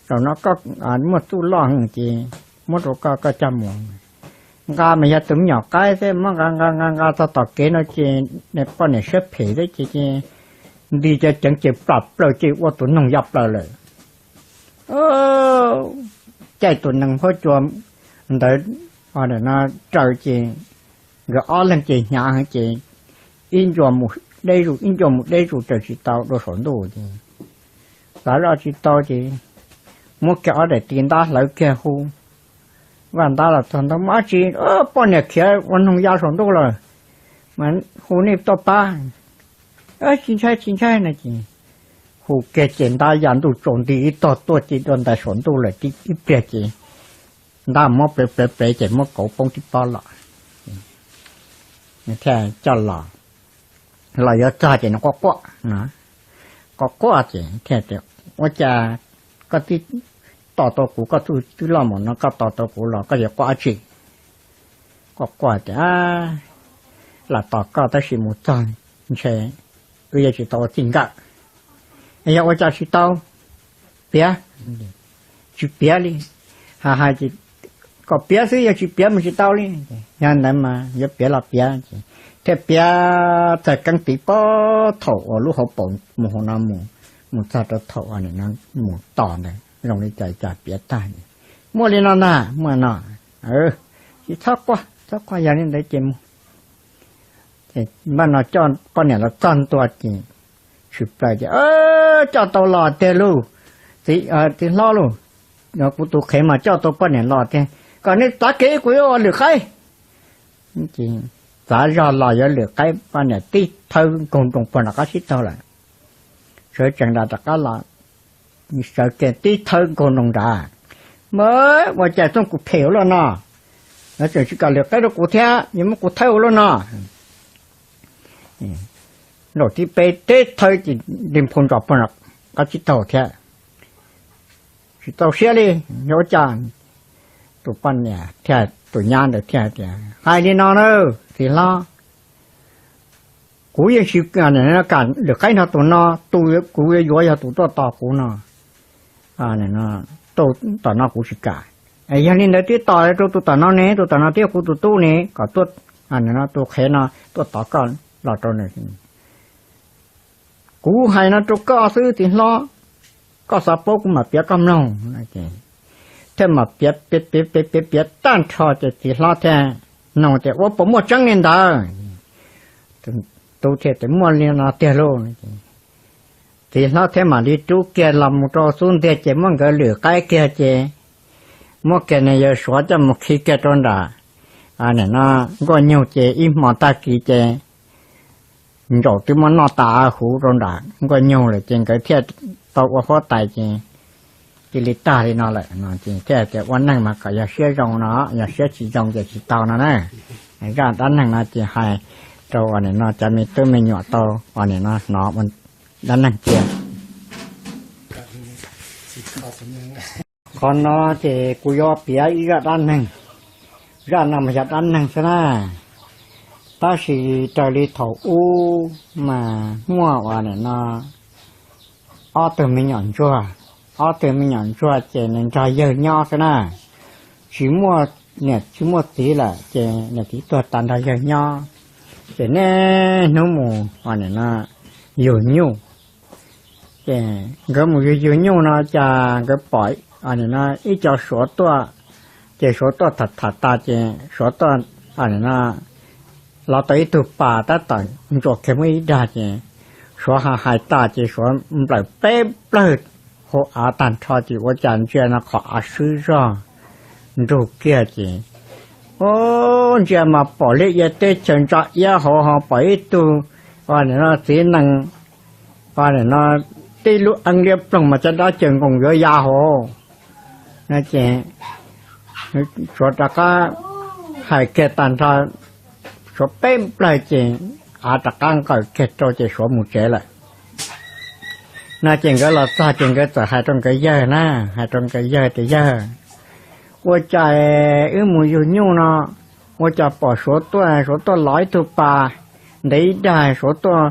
Zaum no koj muaj txuj loj ces muab rau koj, koj coj mus. Nqa mas yog tus me nyuam qaib xwb, muab nqa nqa nqa nqa txog tom kev no ces poj niam siab phem xwb ces nti cov ceev ces plam plaws ces ua tus noog ya plaws lawm. Caij tus nees huab cua ntawd no raws ces nkawd ob leeg ces hnyav heev ces ib ncua mus deb zus ib ncua mus deb zus raws tsis tau dua saum ntuj ces xav zoj tsis tau ces muab kiag ob daim tis ntab hlawv kiag hu. Vaj ntab los txog ntab, Muaj dab tsi? Poj niam khiav ua noog ya saum ntuj lawm, mas hu nej tuaj pab. Tsis ntshai tsis ntshai no ces hu kiag ces ntab ya ntuj tsaus nti ib tog tuaj ces dua ntais saum ntuj lawm tib pliag ces ntab muab plev plev plev ces muab kauv poob tib pob los. Thiaj coj los, los yuav txog ces nws quaj quaj no, quaj quaj ces thiaj tias, Ua cas koj twb tos tau kuv, koj twb loj mus no koj tos tau kuv los koj yuav quaj dab tsi? Quaj quaj tias, Lam tos koj tab sis mus txog ntshe wb yuav tsis tau ua txij nkawm. Yog ua cas tsis tau? Piav. Tsis piav li. Hais hais kom piav xwb, yog tsis piav mus tsis tau li. Yog ntawd mas yuav piav los piav. Thiaj piav txog keeb tiv pob thaum uas lub hauv paus mus hauv no mus, mus txog rau thaum mus tos ntawd zoo li cas cas piav tag. Muaj li no ntag, muaj no. Tsis txhob quaj, txhob quaj, yog li ntawd ces mus. Npaj no coj poj niam los txog ntua ces tshwm plaws ces, Coj tau los tiag lauj, txiv hlob lauj, kuv tus qhev mas coj tau poj niam los tiag, kom nej txav kev kuv yuav ua lwm qaib. Txav zog los yuav lwm qaib, poj niam tib thawb nkaug nroo puag nram qab tsib taug lawm. Sawv tsees los rov qab los, sawv kiag tib thawb nkaug nroo nrad, Mas ua cas txooj kuv phem ua luaj no, tseem tsis kam lwm qaib rau kuv thiab yuav muab kuv thawb ua luaj no. nraum thib peb teb thawb ces li nphau ntsos pog no qab tsib taug thiab. Tsis txaus siab li, yuav ua cas? Tus poj niam thiab tus nyab ntawd thiaj tias, Hais li no na, txiv hlob, kuv yeej tsis kam lwm qaib nrog tus no, tus kuv yuav yuav yog tus tuaj tos kuv no, tus tom no kuv tsis kam. Yog li ntawd twb tos rau tus tom no ne, tus tom no twb yog kuv tus tub ne, kom tus qhev no tuaj tos koj los rau nws. Kuv hais no rau koj xwb txiv hlob, koj xav paub kuv mam piav koj mloog. Thiaj mam piav piav piav piav tag nrho ces txiv hlob thiaj nug tias, Ua puas muaj tseeb li ntawd? Tub thiaj tias, Muaj li no tiag lauj. Txiv hlob thiaj mam li rub kiag los mus rau xub ntiag ces muab nkawd lwm qaib kiag ces muab kiag nws yawg suav coj mus khi kiag rau nram, nim no, nkuaj nyug ces ib hmo tag kis ces ntsaum twb muab noj tas huv rau nram nkuaj nyug lawm ces nkawd thiaj tau ua huab tais ces cia li tag li no lawm no ces thiaj tias ua neeg mas kom yog siab zoo no, yog siab tsis zoo ces tsis tau no na. Zaj dab neeg no ces hais rau uas nim no cov me tub me nyuam tau uas nim no hnov dab neeg cia. Qhov no ces kuv yuav piav ib zaj dab neeg. Zaj no mas yog dab neeg xwb na, tab sis raws li thaum ub mas muaj uas nim no ob tug me nyuam ntsuag, ob tug me nyuam ntsuag ces nws nrog yawg nyob xwb na, tsis muaj niam tsis muaj txiv lawm ces niam txiv tuag tas nrog yawg nyob. Ces niaj hnub mus uas nim no yug nyuj. Ces nkawd mus yug yug nyuj no cas nkawd pom nim no ib co suav tuaj, ces suav tuaj tham tham tas ces suav tuaj nim no los tau ib tug pas tab tom ntsuas kiag muaj ib dag ces suav hais tas ces suav nplawm peb plawg hauv av tag nrho ces ua cas ntsia no qhov av swb zog nrug kiag ces ntsia mas pom liaj ia teb chaws ntsa iab hauv ho pom ib tug uas nim no txiv nees uas nim no tib lub eeb liab ploog mas caj dab caws nkoos yuav ya hauv no ces suav rov qab hais kiag tag nrho suav peb plawg ces av rov qab nqawm kiag rau ces suav mus tsev lawm. No ces nkawd los txog ces nkawd txawm hais rau nkawd yawg na, hais rau nkawd yawg tias yawg, ua cas wb mus yug nyuj no ua cas pom suav tuaj, suav tuaj los ib tug pas ntev ib dag, suav tuaj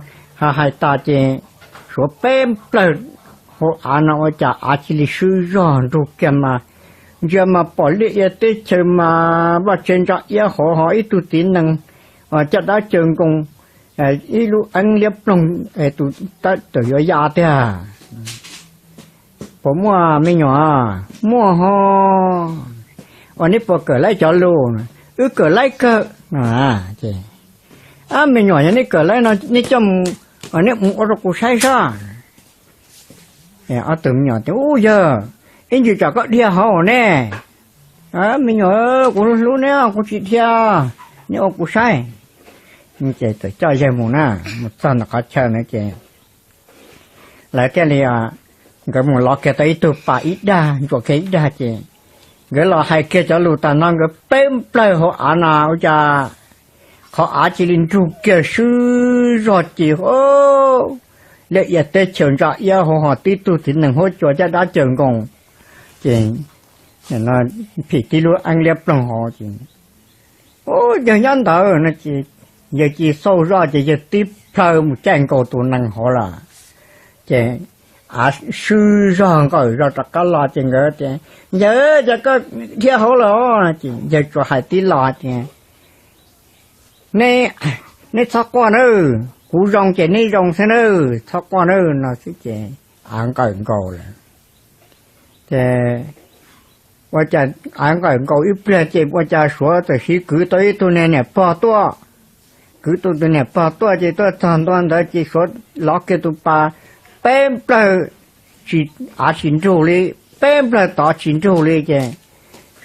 hais tas ces suav peb plawg hauv av no ua cas av cia li swb zog nrug kiag mas ntsia mas pom liaj ia teb chaws mas vaj tsev ntsa iab hauv ho ib tug txiv nees caj dab caws nkoos ib lub eeb liab ploog tus tab tom yuav ya tiag. Puas muaj me nyuam? Muaj ho. Ua neb puas kawm laib cov lus? Wb kawm laib kawg. Ab me nyuam yog neb kawm laib no neb coj mus, neb mus ua rau kuv saib sab. Ob tug me nyuam tias ub yawg, ib ntsis tsam koj dhia hauv ne. Me nyuam, kuv hlub neb kuv tsis dhia, neb ua kuv saib. Ces txawm coj yawg mus na, mus txog ntawm qhov chaw na ces lawv thiaj li, nkawd mus lov kiag tau ib tug pas ib dag ntsuas kiag ib dag ces nkawd los hais kiag cov lus tag no nkawd peb plawg hauv av no ua cas qhov av cia li nrug kiag swb zog ces liaj ia teb chaws ntsa iab hauv ho tib tug txiv nees huab cua caj dab caws nkoos ces phim tib lub eeb liab ploog hauv ces yawg nyob ntawd no ces yawg cia xauj zoj ces yawg tib plhaw mus caij nkaus tus nees hauv lawm ces av swb zog nqawm zog rov qab los ces nkawd tias yawg, cas koj dhia hauv lawm os? Ces yawg tsuas hais tib lo tias neb txhob quaj nawb, kuv zoo ces neb zoo xwb nawb, txhob quaj nawb no xwb ces av nqawm nkaus lawm. Ces ua cas av nqawm nkaus ib pliag ces ua cas suav txawm siv kwv tau ib tug niam pog tuaj, kwv tau tus niam pog tuaj ces tuaj txog ntua ntawd ces suav lov kiag tus pas peb plawg, av tsis nrug li, peb plawg tod tsis nrug li ces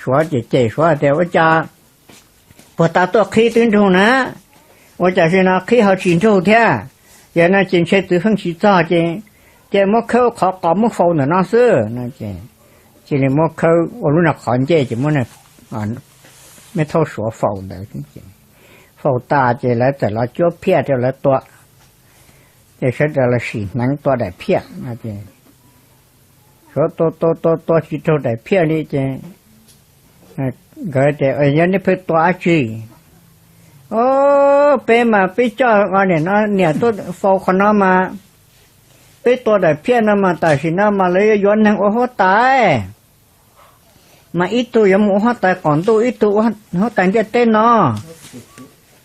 suav ces cem suav tias ua cas puag ta tuaj qhib twb nrug na, ua cas sim no qhib ho tsis nrug thiab? Yog no ces ntshe txwv feej tsis txog ces cia muab khawb qhov qos muab faus ntawm no xwb no ces cia li muab khawb ua lub no qhov ncej ces muab me thaub suav faus ntawd. Faus tas ces lawv txawm los cuab phiaj rau lawv tua. Ces sawv daws los sim hneev tua daim phiaj no ces, suav tua tua tua tua tsis raug daim phiaj li ces nkawd tias, Yog nej pheej tua dab tsi? Au, peb mas peb coj niam no, niam tuaj faus qhov no mas, peb tua daim phiaj no mas tam sim no mas lawv yuav yuav neeg ua huab tais, mas ib tug yuav mus ua huab tais qaum ntuj, ib tug ua huab tais ntiaj teb no,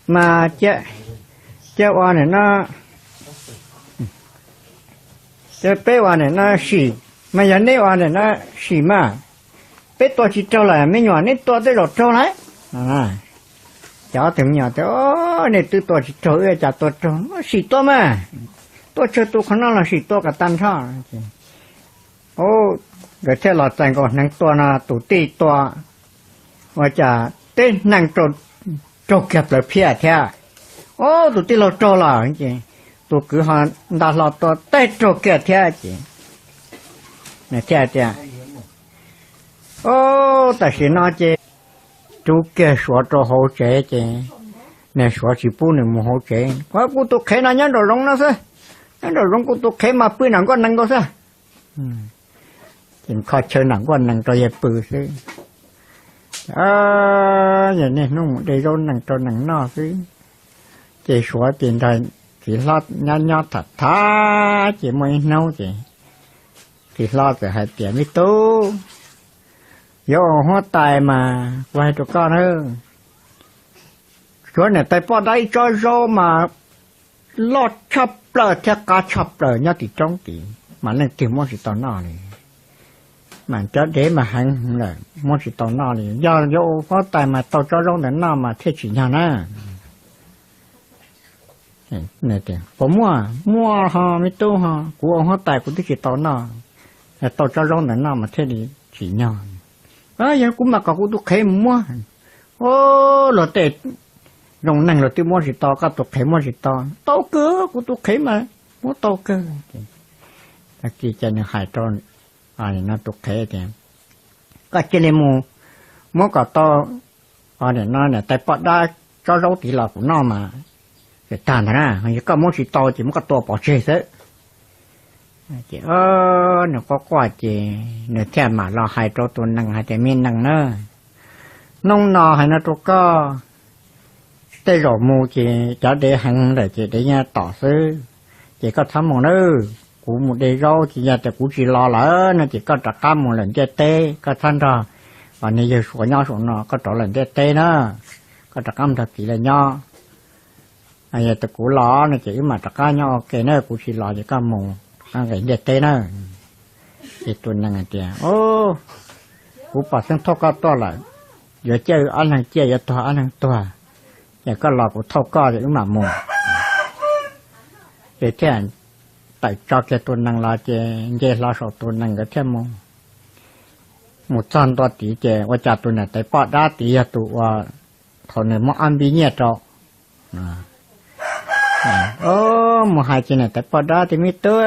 mas cia ua niam no, cia peb ua niam no sim, mas yog neb ua niam no sim mas, peb tua tsis raug lawm, me nyuam neb tua tej zaum raug lawm. Cov tus me nyuam tias, Nej twb tua tsis raug, wb cas tua raug, sim tua mas, tuaj tsawg tus qhov no los sim tua kom tag nrho. Nkawd thiaj los txais nkaus hneev tua no, tus tij tua, ua cas tib hneev raug kiag plawv phiaj thiab. Au, tus tij laug raug lawm ces, tus kwv ho nta hlo tua tib raug kiag thiab ces, nws thiaj tias, Au, tam sim no ces rub kiag suav rau hauv tsev ces, niag suav tsis pub nws mus hauv tsev, Kuv tus qhev no nyob nraum zoov no xwb, nyob nraum zoov kuv tus qhev mas pw nram nkuaj nees nkaus xwb. Ces kho chaw nram nkuaj nees rau yawg pw xwb. Yog niaj hnub mus de zaub nees rau nees noj xwb. Ces suav ces nrog txiv hlob nyob nyob tham tham ces muaj ib hnub ces txiv hlob txawm hais tias, Me tub, yuav ua huab tais mas kuv hais rau koj na, suav niam tais poj dab ib tsob zaub mas loj tshaj plaws thiab qab tshaj plaws nyob tim roob tid mas leej twg muab tsis tau noj li, mas cov dev mas heev lawm muab tsis tau noj li. Yog yuav ua huab tais mas tau tsob zaub ntawd noj mas thiaj tsim nyog na. Puas muaj? Muaj ho me tub ho, kuv ua huab tais kuv twb tsis tau noj, tau tsob zaub ntawd noj mas thiaj li tsim nyog. Yog kuv mam kom kuv tus qhev mus muab. Luag tej zoo neeg luag twb muab tsis tau, koj tus qhev muab tsis tau. Tau kawg, kuv tus qhev mas muab tau kawg. Tag kis ces nws hais rau tus qhev tias, Koj cia li mus muab kom tau niam no niam tais poj dab tsob zaub tid los kuv noj mas tag ntag na. Yog koj muab tsis tau ces muab koj tua pov tseg xwb. Ces nws quaj quaj ces nws thiaj mam los hais rau tus nees hais tias, Me nees na, hnub no hais no rau koj, tej zaum mus ces cov dev heev lawm ces dev yeej tom xwb, ces koj txhob mus nawb. Kuv mus de zaub ces yog tias kuv tsis los lawm no ces koj rov qab mus lawm ntiaj teb, koj txhob nrog niag yawg suav nyob saum no, koj rov lawm ntiaj teb na, koj rov qab mus nrog txiv lawv nyob. Yog tias kuv los no ces wb mam rov qab nyob ua ke na, kuv tsis los ces koj mus rov qab nqis ntiaj teb na. Ces tus nees hais tias, Kuv pom xeeb thauj koj tuaj lawm, yuav caij ob leeg caij, yuav tuag ob leeg tuag, ces koj los kuv thauj koj es wb mam mus. Ces thiaj tawm tso kiag tus nees los ces nce hlo saum tus nees nkawd thiaj mus. Mus txog ntua tid ces ua cas tus niam tais poj dab tid yog tus uas thaum nws muab ob npib nyiaj rau. Mus hais ces niam tais poj dab tias, Me tub,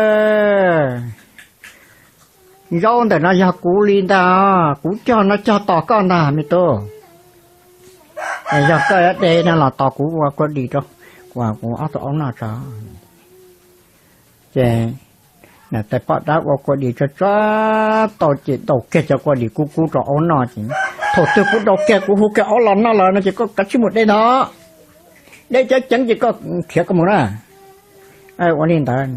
zaub ntawm no yog kuv li ntag, kuv cog no cog tos koj ntag me tub. Yog koj de no los tos kuv ua kua dis rau, kuv ua kuv ob tug aub noj tso. Ces niam tais poj dab ua kua dis tso tso tau ces daus kiag cov kua dis kub kub rau aub noj ces, Thaum twg kuv daus kiag kuv hu kiag aub los noj lawm no ces koj kav tsij mus de ntag, de cov ceev ces koj khiav koj mus na. Ua li ntawd,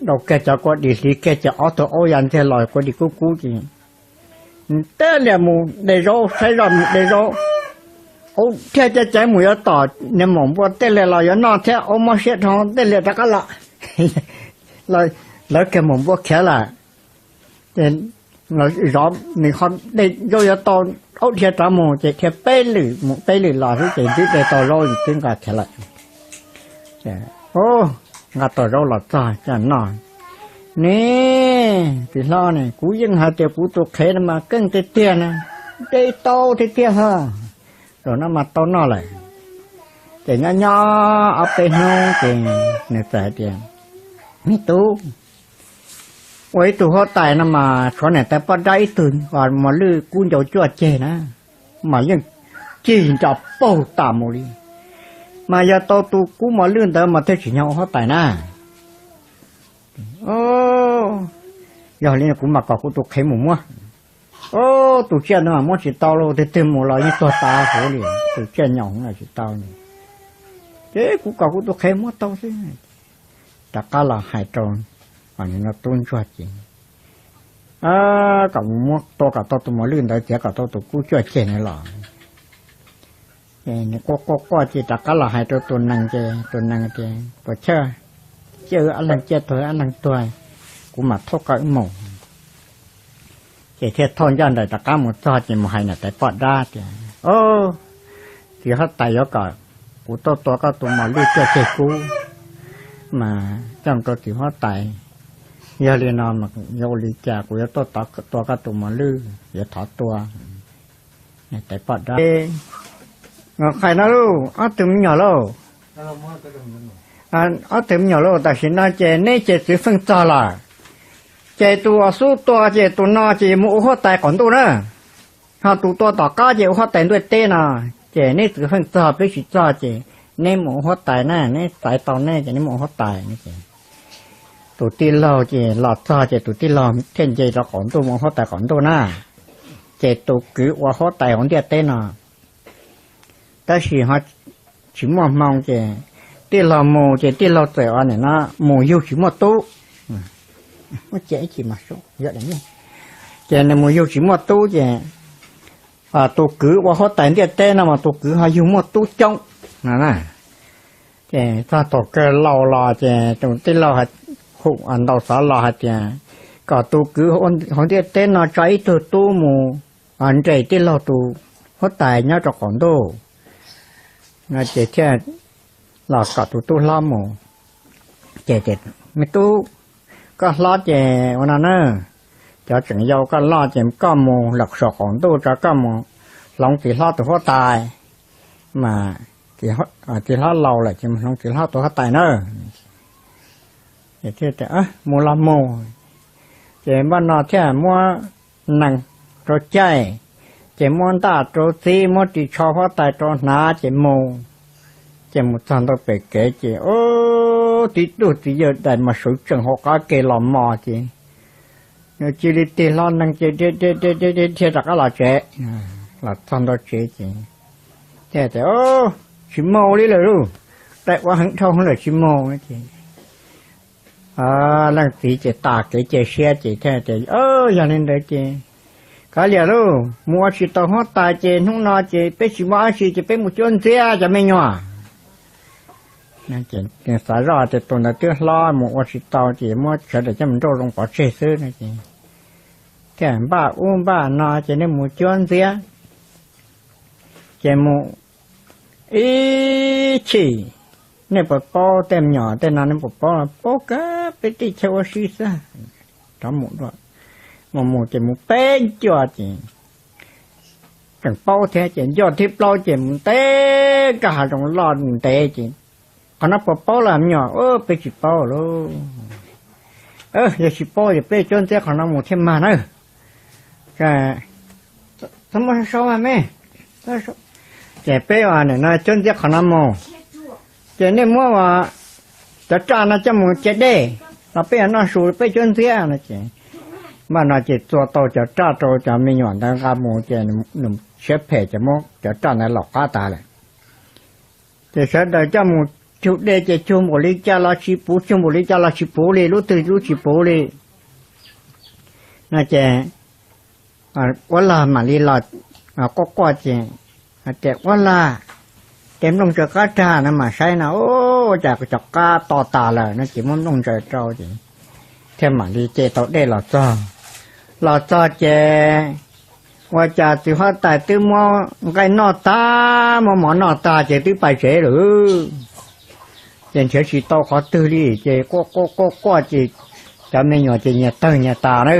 daus kiag cov kua dis hliv kiag ces ob tug aub ya ntxiag los kua dis kub kub ces, Tej lias mus de zaub, saib zoj mus de zaub. Aub thiaj ceev ceev mus yuav tom niag maum npua, tej lias los yuav noj thiab, aub mob siab dhau, tej lias rov qab los. Lawv kiag maum npua khiav lawm. Ces zov nws ho de zaub yuav tau, aub dhia rov mus ces dhia peb lwm mus peb lwm los xwb ces twb de tau zaub twb nqa khiav lawm. Nqa tau zaub los txog coj noj. Ne, txiv hlob ne, kuv yeej hais tias kuv tus qhev no mas keej tiag tiag na, de tau tiag tiag ho, zaum no mas tau noj lawm. Ces nyob nyob ob peb hnub ces nws txawm hais tias, Me tub, ua ib tug huab tais no mas tshuav niam tais poj dab ib tug mos lwj kub ncau cuaj ceg na, mas yeej cig nra paug tas mus li. Mas yog tau tus kub mos lwj ntawd mas thiaj tsim nyog ua huab tais na. Yog li kuv mam kom kuv tus qhev mus muab. Tus tsiaj ntawd mas muab tsis tau lauj, twg twg mus los yeej tuag tas huv li, tus tsiaj nyaum los tsis tau li. Ces kuv kom kuv tus qhev muab tau xwb. Rov qab los hais rau tub ntsuag ces kom mus muab tua kom tau tus mos lwj ntawd, txiav kom tau tus kub cuaj ceg ntawd los. Ces nws quaj quaj quaj ces rov qab los hais rau tus nees ces tus nees tias, Puas chawj, ciaj wb ob leeg ciaj, tuag wb ob leeg tuag, kuv mam thauj koj wb mus. Ces thiaj thauj ncaj nraim rov qab mus txog ces mus hais niam tais poj dab tias, Txiv huab tais yuav kom kuv tuaj tua koj tus mos lwj cuaj ceg kub mas coj rau txiv huab tais. Yog li no yuav ua li cas kuv yuav tuaj tua koj tus mos lwj, yuav thov tua. Niam tais poj dab, qhais no lauj, ob tug me nyuam lauj, ob tug me nyuam lauj, tam sim no ces neb ces txwv feej txog lawm. Ces tus uas xub tua ces tus no ces mus ua huab tais qaum ntuj na. Ho tus tua tom qab ces ua huab tais ntuj teb no. Ces neb txwv feej txog, peb tsis txog ces neb mus ua huab tais na, neb xaiv tau neb ces neb mus ua huab tais. Tus tij laug ces los txog ces tus tij laug thiaj nce rau qaum ntuj mus ua huab tais qaum ntuj na. Ces tus kwv ua huab tais hauv ntiaj teb no. Tab sis ho tsis muaj hmoo ces tij laug mus ces tij laug txawm ua nim no mus yug tsis muaj tub. Ces nws mus yug tsis muaj tub ces tus kwv ua huab tais ntiaj teb no mas tus kwv ho yug muaj tub coob no na. Ces txog thaum kawg laus los ces tus tij laug hu ntaus xov los hais tias kom tus kwv hauv ntiaj teb no tso ib tug tub mus nres tij laug tus huab tais nyob rau qaum ntuj no ces thiaj los kom tus tub hlob mus. Ces, Me tub, koj hlob ces ua no na, cov tseem yau koj loj ces koj mus los saum qaum ntuj tso, koj mus hloov txiv hlob tus huab tais, mas txiv hlob laus lawm ces mus hloov txiv hlob tus huab tais na. Mus los mus, ces npaj no thiaj muab nees rau caij, ces muab ntaj rau txib, muab ris tsho huab tais rau hnav ces mus. Ces mus txog ntawm pem kev ces ub, tib tug txiv yawg dais mas sawv tsees hauv qab ke los mos ces nws cia li tig hlo nees ces dhia rov qab los tsev. Los txog ntawm tsev ces thiaj tias, Tsis mus li lawm lauj, dais ua heev dhau lawm tsis mus. Ces leej txiv ces tas kev cia siab ces thiaj tias, Yog li ntawd ces kav liam lauj, mus ua tsis tau huab tais ces hnub no ces peb tsis muaj dab tsi ces peb mus cuab ntxiab cov me nyuam. Xav zoj tias tus ntawd twb hlob mus ua tsis tau ces muab sawv daws coj mus nrauj zoo pov tseg xwb no ces thiaj npaj ub npaj no ces nej mus cuab ntxiab. Ces mus ib chim, nej puas paub tej me nyuam tej no nej puas paub? Paub kawg, peb teb chaws ua si xwb. Rov mus dua, mus mus ces mus peb ncua ces tseem paub thiab ces ncua thib plaub ces mus ntev, nkaj hav zoov loj ntev ces, Qhov no puas paub los me nyuam? Peb tsis paub lauj. Yog tsis paub ces peb cuab ntxiab qhov no mus thiaj mag na. Txhob muab sau mas me, ces peb ua nim no cuab ntxiab qhov no mus, ces nej muab cov raj no coj mus cia dej los peb yuav noj su peb cuab ntxiab no ces, npaj no ces txua tau cov raj rau cov me nyuam ntawd nqa mus ces nws siab phem ces muab cov raj ntawd los qab tas lawm. Ces sawv daws coj mus cug dej ces cug npaum li cas los tsis puv, cug npaum li cas los tsis puv li, lub twg lub tsis puv li no ces Uab Lag mam li los quaj quaj ces hais tias, Uab Lag, tej nplooj ntsaws qab rag no mam saib no, ua cas cov qab to tas lawm no ces muab nplooj ntsaws rau ces thiaj mam li ce tau dej los txog. Los txog ces ua cas txiv huab tais twb muab nqaij noj tag, muab mov noj tag ces twb pais tsev lawm. Ces nrhiav tsis tau qhov twg li ces quaj quaj quaj quaj ces cov me nyuam ces nyias tawg nyias tas na.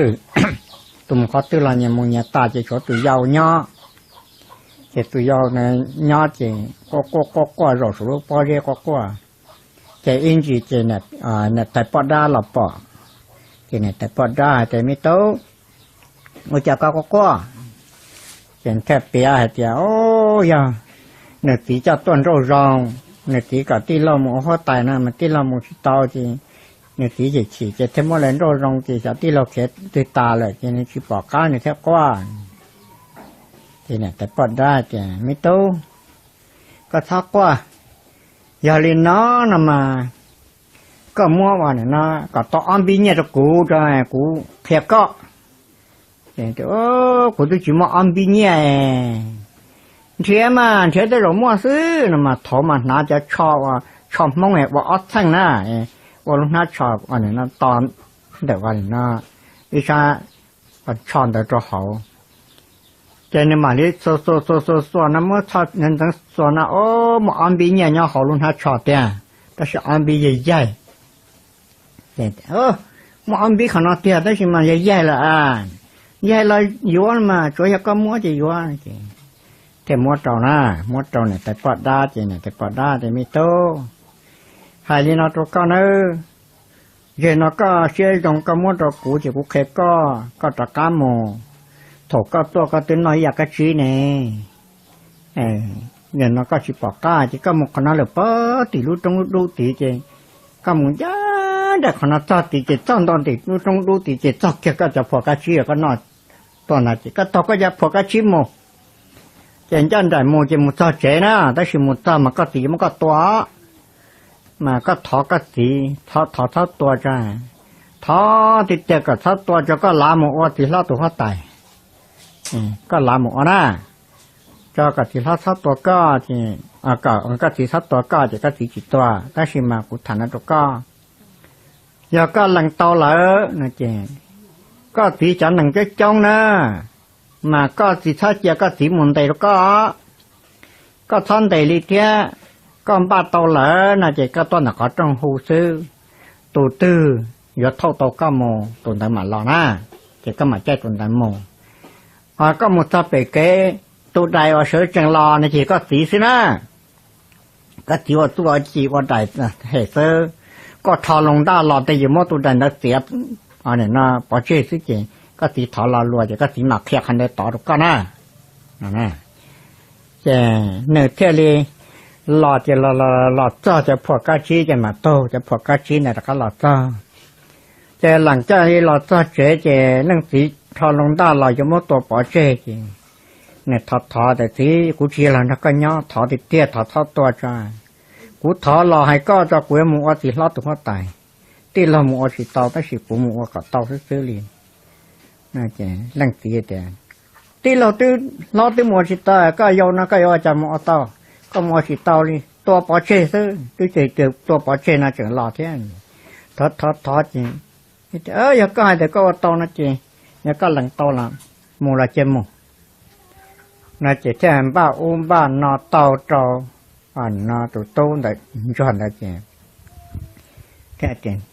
Tus mus qhov twg los nyias mus nyias tas ces tshuav tus yau nyob. Ces tus yau nyob ces quaj quaj quaj quaj zaum saum lub pob zeb quaj quaj. Ces ib ntsis ces niam tais poj dab los pom, ces niam tais poj dab hais tias, Me tub, ua cas koj quaj quaj? Ces thiaj piav hais tias, O, yog nws txiv coj tuaj nrauj zoo, nws txiv kom tij laug mus ua huab tais no mas tij laug mus tsis tau ces nws txiv chim chim ces thiaj muab lawv nrauj zoo ces xyov tij laug khiav twg tas lawm ces nws tsis pom qab nws thiaj quaj. Ces niam tais poj dab tias, Me tub, koj txhob quaj, yog li no no mas koj muab ua no kom tau ob npib nyiaj rau kuv, kuv qhia koj. Kuv twb tsis muaj ob npib nyiaj, nrhiav mas nrhiav tej zaum muaj xwb no mas thaum mas hnav cov tsho, tsho Hmoob ua ob txheej na, ua lub hnab tsho to ntawm ua li no, ib sab tsho ntawd rau hauv. Ces nws mam li xuas xuas xuas xuas xuas no muab ntxeev xuas no, o, muaj ob npib nyiaj nyob hauv lub hnab tsho tiag, tab sis ob npib yaig yaig. Muaj ob npib qhov no tiag tab sis mas yaig yaig lawm, yaig los yuav mas tsuav yog koj muab ces yuav. Thiaj muab rau na, muab rau niam tais poj dab ces niam tais poj dab tias, Me tub, hais li no rau koj nawb, yog no koj siab zoo koj muab rau kuv ces kuv qhia koj, koj rov qab mus, thaum koj tuaj koj twb noj ib yam kab tsib ne. Yog no koj tsis pom qab ces koj mus qhov no lawm pem tim lub roob dub tid ces koj mus ncaj nraim qhov no txog tid ces txog nto tim lub roob dub tid ces txog kiag koj cov phua kab tsib uas koj noj tuaj ntawd ces koj taug koj cov phua kab tsib mus. Ces ncaj nraim mus ces mus txog tsev na, tab sis mus txog mas koj txiv yuav muab koj tua, mas koj thov koj txiv, thov txhob tua tso, thov tiag tiag kom txhob tua tso, koj lav mus ua txiv hlob tus huab tais, koj lav mus ua na, tso kom txiv hlob txhob tua koj, koj txiv txhob tua koj ces koj txiv tsis tua, tab sis mas kuv tham no rau koj, yog koj lees tau lawm no ces koj txiv cov nees coob coob na, mas koj txiv txhob cia koj txiv mus ntes rau koj, koj txhob ntes li thiab, koj npaj tau lawm no ces koj tuaj ntawm qhov rooj hu xwb, tus twg yuav thauj tau koj mus tus ntawd mam los na, ces koj mam caij tus ntawd mus. Ho koj mus txog pem kev, tus dais uas sawv tsees los no ces koj txiv xwb na, koj txiv ua txuj ua ci ua dais hem xwb, koj rho loo ntaj los tej yus muab tus dais ntawd txiav pov tseg xwb ces koj txiv thov lo lus ces koj txiv mam qhia qhov ntawd tod rau koj na. Ces nws thiaj li los ces los txog cov phua kab tsib ces mam taug cov phua kab tsib ntawd rov qab los txog. Ces lees coj li los txog tsev ces leej txiv rho loo ntaj los yuav muab tua pov tseg ces nws thov thov tias, Txiv, kuv tsis yog los nrog koj nyob, thov tiag tiag thov txhob tua tso. Kuv thov los hais koj tso, kuv yuav mus ua txiv hlob tus huab tais. Tij laug mus ua tsis tau tab sis kuv mus ua kom tau xwb xwb li. Leej txiv tias, Tij laug twb hlob twb mus ua tsis tau, koj yau no koj yuav ua cas mus ua tau? Koj mus ua tsis tau li, tua pov tseg xwb, twb tseem tua pov tseg no tseem los thiab. Thov thov thov ces, Yog koj hais tias koj ua tau no ces, yog koj lees tau los mus los cia mus no ces thiaj npaj ub npaj no tau rau no tus tub ntawd ntsuag ntawd ces,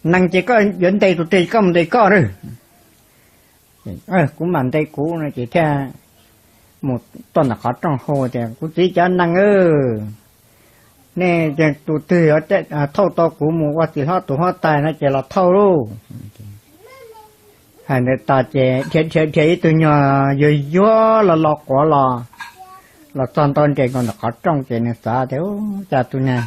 Nees ces koj yuav ntes tus twg koj mus ntes koj na. Kuv mam ntes kuv no ces thiaj mus tuaj ntawm qhov rooj hu tias, Kuv txiv cov nees, nej tus twg thauj tau kuv mus ua txiv hlob tus huab tais no ces los thauj lauj. Hais ntawd tas ces dhia dhia dhia ib tug nyuag yuag yuag los los quav los, los txog nto nres nkaus ntawm qhov rooj ces nws xav tias, Ub, cas tus neeg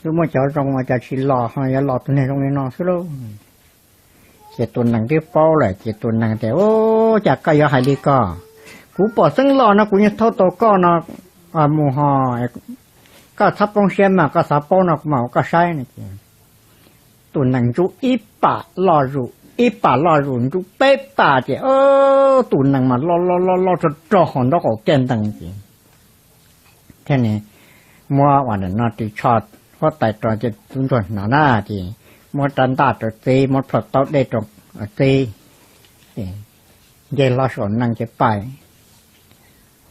twb muaj cov zoo ua cas tsis los, ho yuav los tus neeg zoo li no xwb lauj. Ces tus nees twb paub lawm ces tus nees tias, Ub, cas koj yuav hais li ko? Kuv pom xeeb los no kuv yeej thauj tau koj no mus ho, koj txhob poob siab mas, koj xav paub no kuv mam ua koj saib no ces tus nees ntsuj ib pam loj zus, ib pam loj zus ntsuj peb pam ces tus nees mas loj loj loj loj rog rog hauv nraub qaum tiaj ntees ces thiaj muab ua no ris tsho huab tais rau ces tub ntsuag hnov na ces muab rab ntaj rau txib, muab plhaub taub dej rau txib, nce hlo saum nees ces pais.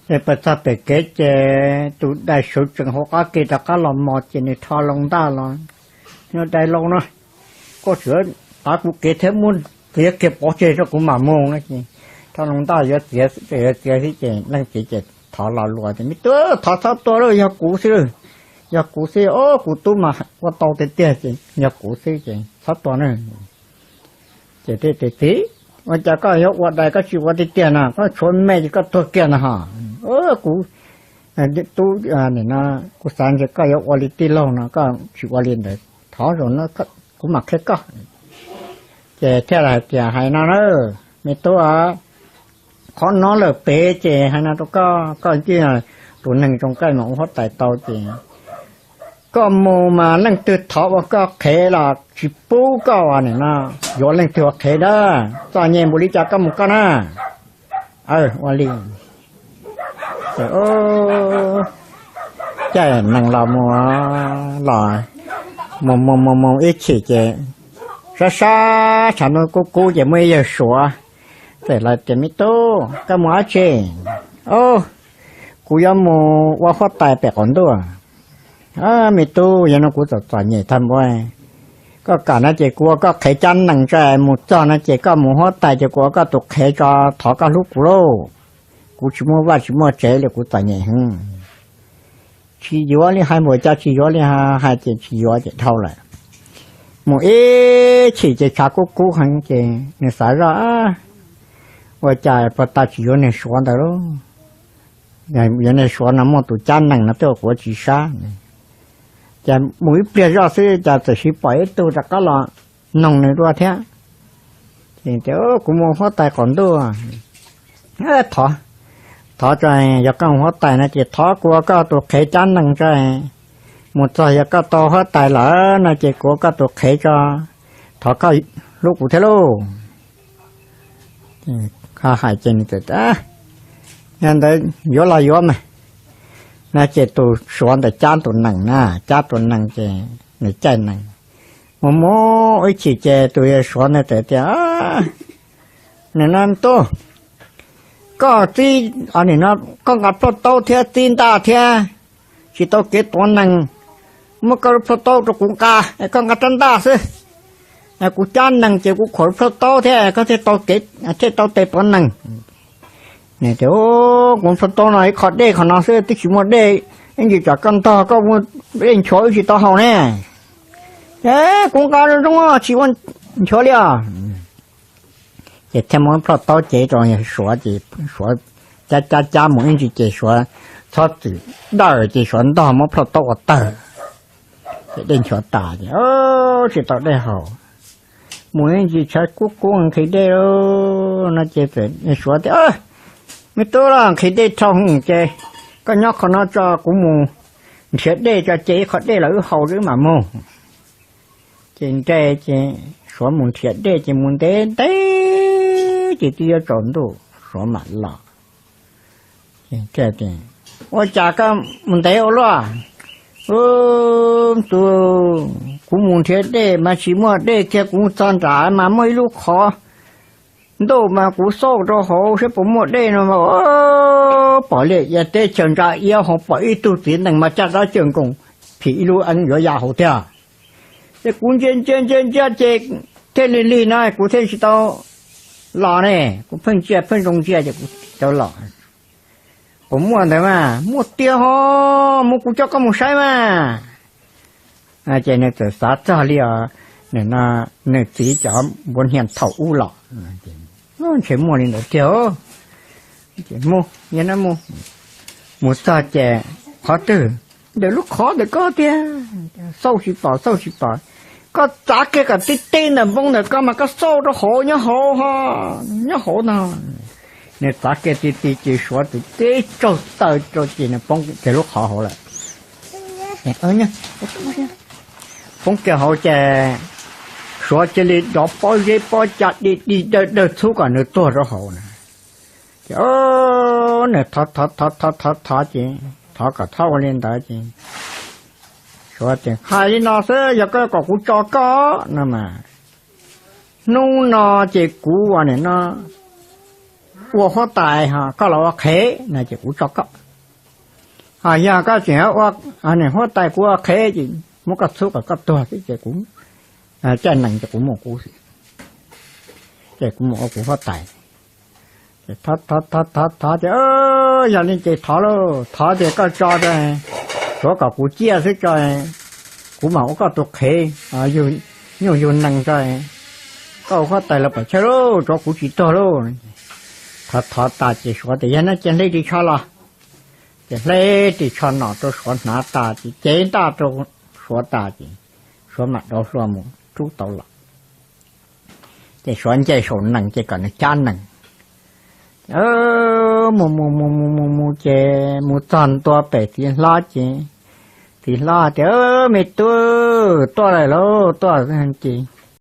Ces pais txog pem kev ces tus dais sawv tsees hauv qab ke rov qab los mos ces nws rho loo ntaj los, Dais laus no, koj tseem tav kuv kev thiab muab txiav kiag pov tseg rau kuv mam mus no ces rho loo ntaj yuav txiav, yuav txiav xwb ces leej txiv ces thov lo lus tias, Me tub, thov txhob tua lauj, yog kuv xwb, yog kuv xwb, o, kuv tub mas ua tau tiag tiag ces yog kuv xwb ces txhob tua na. Ces thiaj tias, Txiv, ua cas koj yuav ua dais koj tsis ua tiag tiag no, koj tshuav me ces koj tuag kiag no ho. Kuv Tub, nim no kuv xav ntshe koj yuav ua li tij laug no, koj tsis ua li ntawd, thov zaum no kuv mam qhia koj. Ces thiaj li hais tias, hais no na, me tub, qhov no lawm pem ces hais no rau koj, koj cia tus neeg zoo nkaus mas ua huab tais tau ces koj mus mas leej twg thov ua koj qhev los tsis pub koj ua nim no, yuav leej twg ua qhev na, txom nyem npaum li cas koj mus koj na. Ua li. Caij nees los mus, los mus mus mus mus ib chim ces sab sab tshav ntuj kub kub ces muaj ib yawg Suav txawm hais tias, me tub, koj mus dab tsi? Kuv yuav mus ua huab tais pem qaum ntuj. Me tub, yog no kuv txom txom nyem tag npaum, koj kam no ces kuv ua koj qhev cab nees tso, mus txog no ces koj mus huab tais ces kuv ua koj tus qhev tso, thov koj hlub kuv lauj. Kuv tsis muaj vaj tsis muaj tsev li, kuv txom nyem heev. Tsis yuav li, hais npaum cas tsis yuav li, hais ces tsis yuav ces dhau lawm. Mus ib chim ces tshav kub kub heev ces nws xav zoj, ua cas puag ta tsis yuav niag Suav ntawd lauj? Yuav niag Suav no muaj tus cab nees no twb ua kuv tsis sab. Ces mus ib pliag zoj xwb cas txawm sis pom ib tug rov qab los noog nws dua thiab. Ces tias, kuv mus huab tais qaum ntuj. Thov, thov tso, yog koj mus huab tais no ces thov kuv ua koj tus qhev cab nees tso. Mus txog yog koj tau huab tais lawm no ces kuv ua koj tus qhev tso, thov koj hlub kuv thiab lauj. Hais ces nws txawm, yog ntawd yuav los yuav mas. No ces tus Suav ntawd cab tus nees na, cab tus nees ces nws caij nees mus mus ib chim ces tus yawg Suav ntawd txawm tias, nim no tub, koj txib, nim no koj nqa plhaub taub thiab txib ntaj thiab, tsis tau kev tuav nees, muab koj lub plhaub taub rau kuv nqa, koj nqa rab ntaj xwb. Kuv cab nees ces kuv khuam lub plhaub taub thiab koj thiaj tau kev, thiaj tau tes tuav nees. Nws tias, kuv plhaub taub no ib qho dej qhov no xwb, twb tsis muaj dej, ib ntsis tsam koj ntog koj muaj dej nchuav wb tsis tau haus ne. Kuv nqa zoo zoo tsis ua nchuav li os. Ces thiaj muab plhaub taub cev rau Suav ces Suav cab cab cab mus ib ntsis ces Suav txhob txwm dawj ces Suav ntog muab plhaub taub ua tawg. Ces dej nchuav tas ces tsis tau dej haus. Mus ib ntsis tshav kub kub nqhis dej no ces Suav tias, me tub, los nqhis dej dhau ces koj nyob qhov no tso, kuv mus nrhiav dej tso, ce ib qho dej los wb haus wb mam mus. Ces nre ces Suav mus nrhiav dej ces mus ntev ntev ces twb yuav tsaus ntuj Suav mam los. Ua cas koj mus ntev ua luaj? Tus, kuv mus nrhiav dej mas tsis muaj dej kiag, kuv mus txog nram mas muaj ib lub qhov ntuj mas kuv xauj rau hauv saib puas muaj dej no mas pom liaj ia teb chaws ntsa iab hauv pom ib tug txiv nees mas caj dab cawg nkoos phim ib lub eeb yuav ya hauv tiag. Ces kuv ntsia ntsia ntsia ntsia ces thiaj li lig no kuv thiaj tsis tau los ne, kuv pheej ntsia pheej zoo ntsia ces kuv tsis tau los. Puas muaj ntawd mas? Muaj tiag ho, mus kuv coj koj mus saib mas. Ces nws txawm xav txog li os, nws txiv cov npuav hnia thaum ub los, ntshe muaj li ntawd tiag. Mus, mus txog ces qhov twg? Ntawm lub qhov ntawm koj tiag. Xauj tsis pom, xauj tsis pom. Koj txav kiag kom tib teb ntawm npoo ntawm koj mas koj xauj rau hauv nyob hauv ho, nyob hauv no. Nws txav kiag ti ti ces Suav txawm tib tsaug taw rau ces nws poob kiag lub qhov hauv lawm. Poob kiag hauv ces Suav cia li dov pob zeb pob ca dig dig dawg dawg txhub kom nws tuag rau hauv na. Ces nws thov thov thov thov thov ces thov kom txhob ua li ntawd ces Suav tias, hais li no xwb, yog koj kom kuv tso koj no mas, hnub no ces kuv ua nim no ua huab tais ho koj los ua qhev no ces kuv tso koj. Ho yog koj tseem ua huab tais kuv ua qhev ces muab koj txhub kom koj tuag xwb ces kuv caij nees ces kuv mus kuv, ces kuv mus ua kuv huab tais. Thov thov thov ces, yog li ces thov lauj, thov ces koj tso, Suav kom kuv ciaj xwb tso, kuv mam ua koj tus qhev, nyuj yug nees tso, koj ua huab tais los pom chaw lauj, tso kuv tsis tuag lauj. Thov thov tas ces Suav tias, yog no ces hle ris tsho los. Ces hle ris tsho nom rau Suav hnav tas ces cev ntaj rau Suav tas ces Suav mam rov hlua mus rub tau los. Ces Suav nce saum nees ces kom nws cab nees. Mus mus mus mus mus mus ces mus txog ntua pem txiv hlob ces txiv hlob tias, Me tub, tuaj lawm lauj, tuaj ces